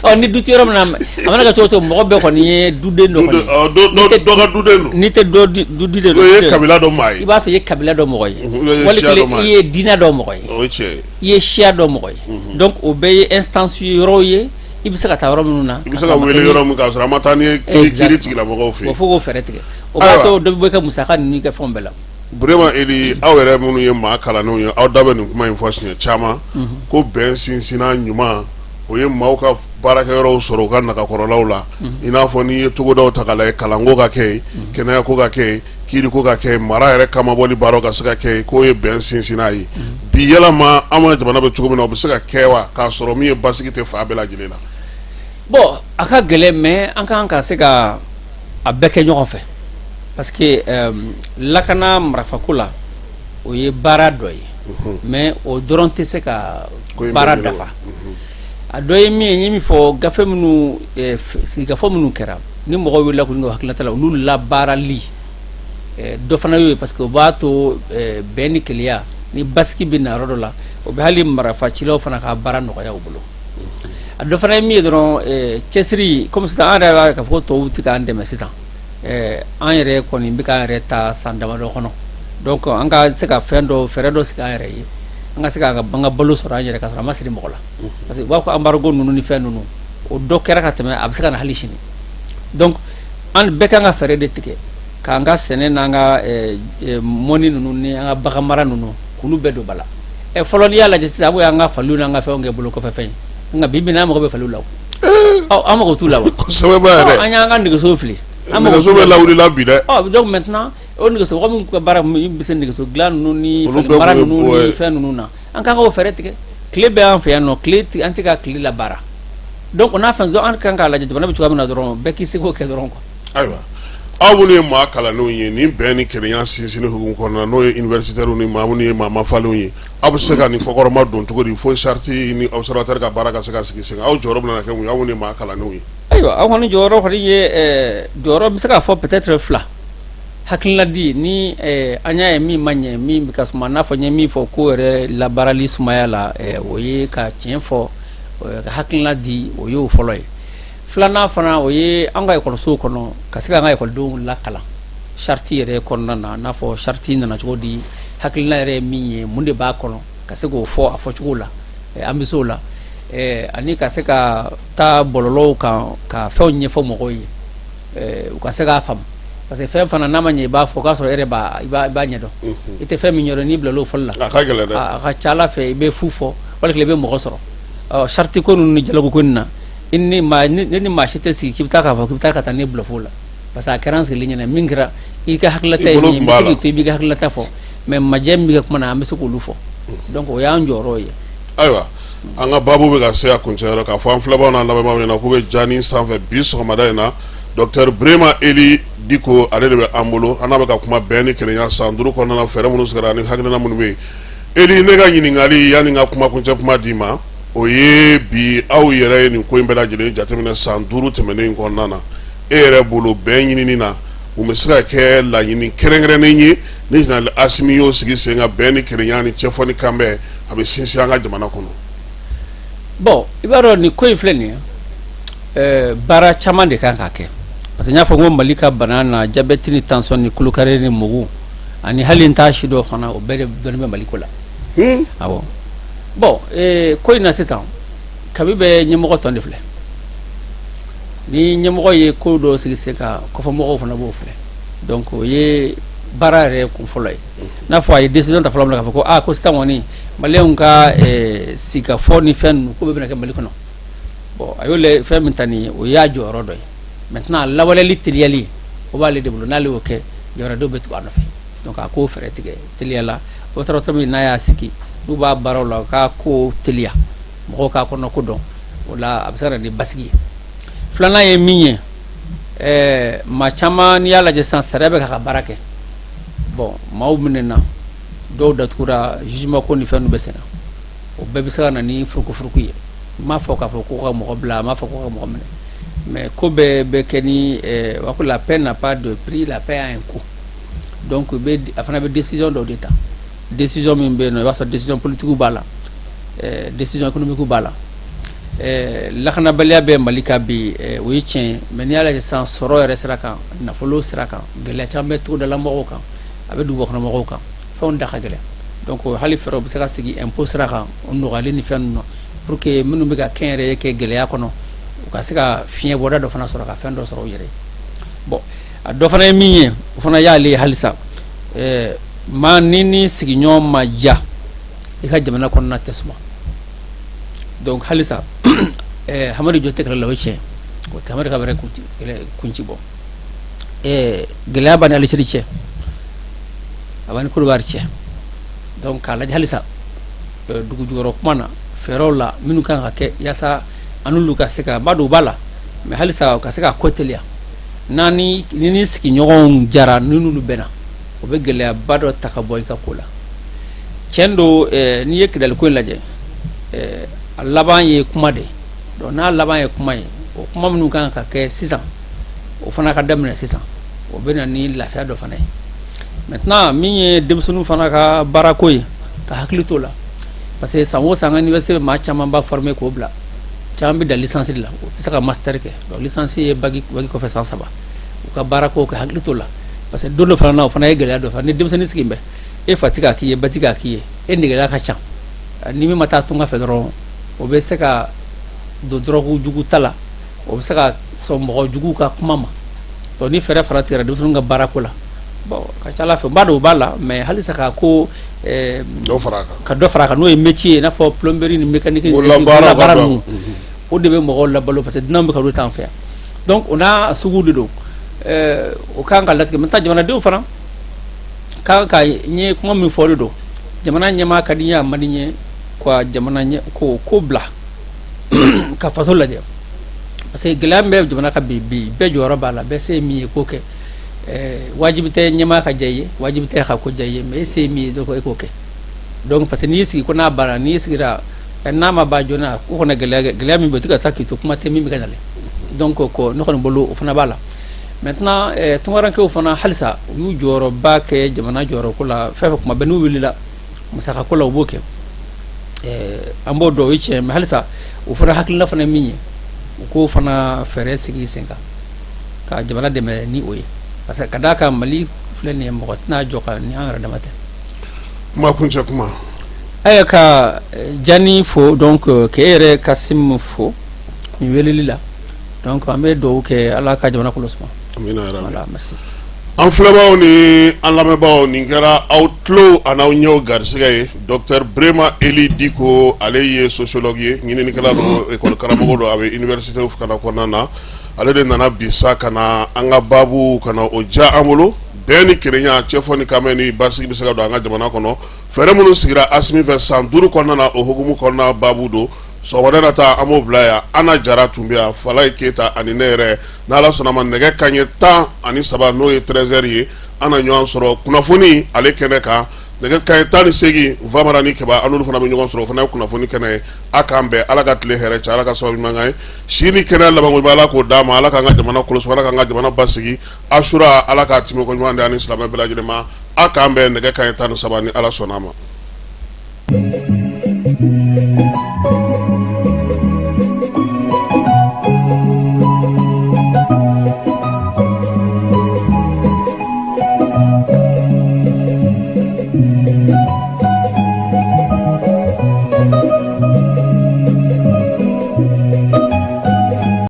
Ɔ, ni du tɛ yɔrɔ min na, a mana kɛ cogo o cogo, mɔgɔ bɛɛ kɔni ye duden dɔ kɔni ye. Dɔ dɔ ka duden don. N'i tɛ dɔ du duden Dɔ ye kabila dɔ maa ye. I b'a sɔrɔ i ye kabila dɔ mɔgɔ ye. Ou bien i ye Wali siya dɔ kelen maa i ye. ye diinɛ dɔ mɔgɔ ye. O ye tiɲɛ ye. I ye siya dɔ mɔgɔ ye. Donc o bɛɛ ye instance ye, yɔrɔw ye i bɛ se ka taa yɔrɔ minnu na. I bɛ se ka wele yɔrɔ min k'a sɔrɔ a ma taa ni kiiri tigilamɔgɔw fɛ O yen. fo k'o fɛɛrɛ tigɛ, o b'a Ayiwa. to dɔ bɛ bɔ i ka musaka ninnu, i ka fɛnw bɛɛ la. Burema Eli, aw yɛrɛ minnu ye maa kalannenw ye, aw da bɛ nin kuma in fɔ siɲɛ caman ko bɛn sinsinna ɲuman, o ye maaw ka baarakɛyɔrɔw sɔrɔ u ka nagakɔrɔlaw la, i n'a fɔ n'i ye togodaw ta k'a lajɛ, kalanko ka kɛ yen, kɛnɛyako ka kɛ yen, kiiriko ka kɛ yen, mara yɛrɛ kamabɔli baaraw ka se ka kɛ yen, k'o ye bɛn sinsinna ye. Bi yalama an ka jamana bɛ cogo min na, o bɛ se ka kɛ wa, k'a sɔrɔ min ye basigi tɛ fan bɛɛ lajɛlen na? Bon, a ka gɛlɛn, mais an kan ka se ka a bɛɛ kɛ ɲɔgɔn fɛ, parce que lakana marafako la, o ye baara dɔ ye, mais o dɔrɔn tɛ se ka Ko in baara bɛɛ ɲɛnabɔ. dafa. A dɔ ye min ye, n ye min fɔ, gafe minnu, sigikafɔ minnu kɛra, ni mɔgɔw wulila k'u ka hakilinata la, olu labaarali, dɔ fana y'o ye, parce que o b'a to bɛn ni kelenya ni basigi bɛ na yɔrɔ dɔ la, o bɛ hali marifacilaw fana ka baara nɔgɔya u bolo. A dɔ fana ye min ye dɔrɔn, cɛsiri, komi sisan an yɛrɛ b'a ye k'a fɔ ko tɔw tɛ k'an dɛmɛ sisan, an yɛrɛ kɔni bɛ k'an yɛrɛ ta san damadɔ kɔnɔ. Donc an ka se ka fɛn dɔ, fɛɛrɛ dɔ sigi an yɛrɛ ye, an ka se k'an ka an ka balo sɔrɔ an yɛrɛ, ka sɔrɔ an ma siri mɔgɔ la, parce que u b'a fɔ embargo ninnu ni fɛn ninnu, o dɔ kɛra ka tɛmɛ, a bɛ se ka na hali sini. Donc an bɛɛ kan ka fɛɛrɛ de tigɛ k'an ka sɛnɛ n'an ka mɔni ninnu ni an ka bagan mara ninnu, k'olu bɛɛ don ba la. Fɔlɔ, n'i y'a lajɛ sisan, a b'o y'an ka faliw n'an ka fɛnw kɛ bolo kɔfɛ fɛn ye, nka bi bi in na, an mago bɛ faliw la. An mako t'u la wa? Kosɛbɛ yɛrɛ. An y'an ka nɛgɛso fili. Nɛgɛso bɛ lawulila bi dɛ. Donc maintenant o nɛgɛso, mɔgɔ min ka baara min bɛ se nɛgɛso dilan ninnu ni mara ninnu ni fɛn ninnu na, an kan k'o fɛɛrɛ tigɛ. Tile bɛ an fɛ yan nɔ, tile an tɛ ka tile labaara. Donc o n'a fɛn, an kan k'a lajɛ jamana bɛ cogoya min na dɔrɔn, bɛɛ k'i seko kɛ dɔrɔn quoi. Ayiwa, aw minnu ye maa kalannenw ye nin bɛn ni kelenya sinsinni hukumu kɔnɔna, n'o ye universitaires ni maa minnu ye maa mafalenw ye, aw bɛ se ka nin kɔkɔrɔma don cogo di fo charte ni observatoire ka baara ka se ka sigi sen kan? Aw jɔyɔrɔ bɛna kɛ mun ye, aw minnu ye maa kalannenw ye? Ayiwa, aw kɔni jɔyɔrɔ kɔni ye jɔyɔrɔ bɛ se k'a fɔ peut-être fila. Hakilina di ni an y'a ye min ma ɲɛ, min bɛ ka suma, n'a fɔ n ye min fɔ ko yɛrɛ labaarali sumaya la, o ye ka tiɲɛ fɔ, ka hakilina di, o y'o fɔlɔ ye. Filanan fana, o ye an ka ekɔlisow kɔnɔ ka se k'an ka ekɔlidenw lakalan charte yɛrɛ kɔnɔna na, n'a fɔ charte nana cogo di, hakilina yɛrɛ ye min ye, mun de b'a kɔnɔ, ka se k'o fɔ a fɔcogo la, an bɛ se o la, ani ka se ka taa bɔlɔlɔw kan ka fɛnw ɲɛfɔ mɔgɔw ye, u ka se k'a faamu. Parce que fɛn fana n'a ma ɲɛ, i b'a fɔ k'a sɔrɔ e yɛrɛ b'a i b'a ɲɛdɔn. I tɛ fɛn min ɲɛdɔn, n'i bilal'o fɔli la, a ka gɛlɛn dɛ. A ka ca Ala fɛ i bɛ fu fɔ wali kelen i bɛ mɔgɔ sɔrɔ. Ɔ, charte ko ninnu ni dialogue ko nin na, i ni maa ne ni maa si tɛ sigi k'i bɛ taa k'a fɔ k'i bɛ taa ka taa ne bila fo la, parce que a kɛra an sigilen ɲɛna min kɛra, i ka hakililata ye min ye, i bɛ se k'i to i b'i ka hakililata fɔ, mais majɛ min bɛ kɛ kuma na, an bɛ se k'olu fɔ. Donc o y'an jɔyɔrɔ ye. Ayiwa, an ka baabu bɛ ka se a kuncɛyɔrɔ, k'a fɔ an filɛbaaw n'an lamɛnbaaw ɲɛna k'u bɛ Jani sanfɛ bi sɔgɔmada in na. Docteur Burema Eli Diko, ale de bɛ an bolo, an n'a bɛ ka kuma bɛn ni kelenya san 5 kɔnɔna na, fɛɛrɛ minnu sigira ani hakilina minnu bɛ yen. Eli, ne ka ɲininkali yanni n ka kuma kuncɛ kuma d'i ma, o ye bi aw yɛrɛ ye nin ko in bɛɛ lajɛlen jateminɛ san 5 tɛmɛnen in kɔnɔna na, e yɛrɛ bolo bɛn ɲinini na, mun bɛ se ka kɛ laɲini kɛrɛnkɛrɛnnen ye ni général Asimi y'o sigi sen kan, bɛn ni kelenya ni cɛfɔ ni kanbɛn a bɛ sinsin an ka jamana kɔnɔ? Bon, i b'a dɔn nin ko in filɛ nin ye, baara caman de kan ka kɛ, parce que n y'a fɔ ko Mali ka bana na, diabète ni tension ni kolokari ni mugu ani hali n t'a si dɔn fana, o bɛɛ de dɔnni bɛ Mali ko la. Awɔ. Bon, ko in na sisan, kabi bɛ ɲɛmɔgɔ tɔn de filɛ. Ni ɲɛmɔgɔ ye ko dɔ sigi sen kan, kɔfɛmɔgɔw fana b'o filɛ. Donc o ye baara yɛrɛ kun fɔlɔ ye. N'a fɔ a ye décision ta fɔlɔ min na, k'a fɔ ko aa, ko sisan kɔni maliyɛnw ka sigikafɔ ni fɛn ninnu ko bɛɛ bɛna kɛ Mali kɔnɔ. Bon, a y'o fɛn min ta nin ye, o y'a jɔyɔrɔ dɔ ye. Maintenant lawaleyali teliyali, o b'ale de bolo. N'ale y'o kɛ, jamanadenw bɛ tugu a nɔfɛ. Donc a k'o fɛɛrɛ tigɛ teliya la. Observatoire min n'a y'a sigi, n'u b'a baaraw la, u k'a ko teliya, mɔgɔw k'a kɔnɔ ko dɔn. O la a bɛ se ka na ni basigi ye. Filanan ye min ye, maa caman, n'i y'a lajɛ sisan, sariya bɛ ka baara kɛ. Bon, maaw minɛna, dɔw datugura, jugement ko ni fɛn bɛ sen na, o bɛɛ bɛ se ka na ni furukufuruku ye. N m'a fɔ k'a fɔ ko ka mɔgɔ bila, a m'a fɔ ko ka mɔgɔ minɛ, mais ko bɛɛ bɛ kɛ ni wa ko la paix n'a pas de prix, la paix a un coût. Donc bɛ a fana bɛ décision dɔw de ta, décision min bɛ yen nɔ, i b'a sɔrɔ décision politique b'a la, décision économique b'a la. Lakanabaliya bɛ Mali kan bi, o ye tiɲɛ ye, mais n'i y'a lajɛ sisan, sɔrɔ yɛrɛ sira kan, nafolo sira kan, gɛlɛya caman bɛ togodala mɔgɔw kan, a bɛ duguba kɔnɔ mɔgɔw kan, fɛnw da ka gɛlɛn. Donc hali fɛɛrɛw bɛ se ka sigi impôt sira kan, o nɔgɔyali ni fɛn ninnu na, pour que minnu bɛ ka kɛnyɛrɛye kɛ gɛlɛya kɔnɔ, u ka se ka fiɲɛ bɔda dɔ fana sɔrɔ, ka fɛn dɔ sɔrɔ u yɛrɛ ye. Bon, a dɔ fana ye min ye, o fana y'ale ye halisa, maa ni sigiɲɔgɔn ma diya, i ka jamana kɔnɔna tɛ suma. Donc halisa Hamadi jɔ tɛ kɛlɛ la, o ye tiɲɛ, o tɛ Hamadi ka wɛrɛ kunci bɔ. Gɛlɛya b'a ni Algérie cɛ, a b'a ni Côte d'Ivoire cɛ. Donc k'a lajɛ halisa dugu jukɔrɔ kuma na, fɛɛrɛw la minnu kan ka kɛ yaasa an n'olu ka se ka, n b'a dɔn u b'a la, mais halisa u ka se ka ko teliya. N'a ni ni sigiɲɔgɔnw jara, ni n'olu bɛnna, o bɛ gɛlɛyaba dɔ ta ka bɔ i ka ko la. Tiɲɛ don, n'i ye Kidali ko in lajɛ, a laban ye kuma de ye. Donc n'a laban ye kuma ye, o kuma minnu kan ka kɛ sisan, o fana ka daminɛ sisan, o bɛ na ni lafiya dɔ fana ye. Maintenant, min ye denmisɛnninw fana ka baarako ye, ka hakili t'o la, parce que san o san, an ka université bɛ maa caman ba former k'o bila, caman bɛ dan licence de la, o tɛ se ka master kɛ. Donc licence ye bac kɔfɛ san 3, u ka baarako ka hakili t'o la, parce que don dɔ fana na, o fana ye gɛlɛya dɔ fana. Ni denmisɛnnin sigi bɛ, e fa tɛ k'a k'i ye, ba tɛ k'a k'i ye, e negela ka ca, ni min ma taa tunga fɛ dɔrɔn, o bɛ se ka don dɔrɔgu jugu ta la, o bɛ se ka sɔn mɔgɔ jugu ka kuma ma. Donc ni fɛɛrɛ fana tigɛra denmisɛnninw ka baarako la, bon, ka ca Ala fɛ, n b'a dɔn o b'a la, mais halisa ka ko dɔ fara a kan, ka dɔ fara a kan, n'o ye métier ye, i n'a fɔ plomberie ni mécanique, bololabaara ninnu. O de bɛ mɔgɔw labalo parce que dunan bɛ ka olu t'an fɛ yan. Donc o n'a sugu de don, o kan ka latigɛ. Maintenant, jamanadenw fana kan ka n ye kuma min fɔ de don, jamana ɲɛmaa ka di n ye, a man di n ye quoi, jamana ɲɛ ko ko bila ka faso lajɛ, parce que gɛlɛya min bɛ jamana kan bi bi, bɛɛ jɔyɔrɔ b'a la, bɛɛ se ye min ye k'o kɛ. Wajibi tɛ ɲɛmaa ka diya i ye, wajibi tɛ ka ko diya i ye, mais e se ye min ye donc e k'o kɛ. Donc parce que n'i y'i sigi ko n'a banna, n'i sigira n'a ma ban joona, ko kɔni gɛlɛya gɛlɛya min bɛ, o tɛ ka taa k'i to, kuma tɛ min bɛ ka nalen. Donc ko ne kɔni bolo, o fana b'a la. Maintenant, tunkarankew fana, halisa u y'u jɔyɔrɔba kɛ jamana jɔyɔrɔ ko la. Fɛn fɛn kuma bɛɛ n'u wulila musaka ko la, u b'o kɛ, an b'o dɔn, o ye tiɲɛ. Mais halisa o fana hakilina fana ye min ye, u k'o fana fɛɛrɛ sigi sen kan ka jamana dɛmɛ ni o ye, parce que ka d'a kan Mali filɛ nin ye, mɔgɔ tɛna jɔ ka ni an yɛrɛ dama tɛ. Kuma kuncɛ kuma. Ayiwa, ka Jani fo, donc k'e yɛrɛ Kasim fo nin weleli la. Donc an bɛ dugawu kɛ, Ala ka jamana kolo suma. Amina yarabi. Voilà, merci. An filɛbaw ni an lamɛnbaaw, nin kɛra aw tulo an'aw ɲɛw garisɛgɛ ye. Docteur Brema Eli Diko, ale ye sociologue ye, ɲininikɛla don, école karamɔgɔ don, a bɛ université fana kɔnɔna na. Ale de nana bi sa ka na an ka baabu ka na o diya an bolo, bɛn ni kelenya, cɛfɔ ni kanbɛn ni basigi bɛ se ka don an ka jamana kɔnɔ, fɛɛrɛ minnu sigira Asimi fɛ san 5 kɔnɔna na, o hukumu kɔnɔna baabu don. Sɔgɔmada na ta, an b'o bila yan. Ana Jara tun bɛ yan, Falaye Keyita ani ne yɛrɛ. N'Ala sɔnna ma, nɛgɛ kanɲɛ 13 n'o ye 13h ye, an na ɲɔgɔn sɔrɔ kunnafoni ale kɛnɛ kan. Nɛgɛ kanɲɛ 18, Famara ni Kɛba, an n'olu fana bɛ ɲɔgɔn sɔrɔ, o fana ye kunnafoni kɛnɛ ye. A k'an bɛn, Ala ka tile hɛrɛ cɛ, Ala ka sababu ɲuman k'an ye, si ni kɛnɛya labanko ɲuman, Ala k'o d'an ma, Ala k'an ka jamana kɔlɔsi, Ala k'an ka jamana basigi. Asura, Ala k'a tɛmɛ ko ɲuman di an ni silamɛ bɛɛ lajɛlen ma. A k'an bɛn nɛgɛ kanɲɛ 13 ni Ala sɔnna a ma.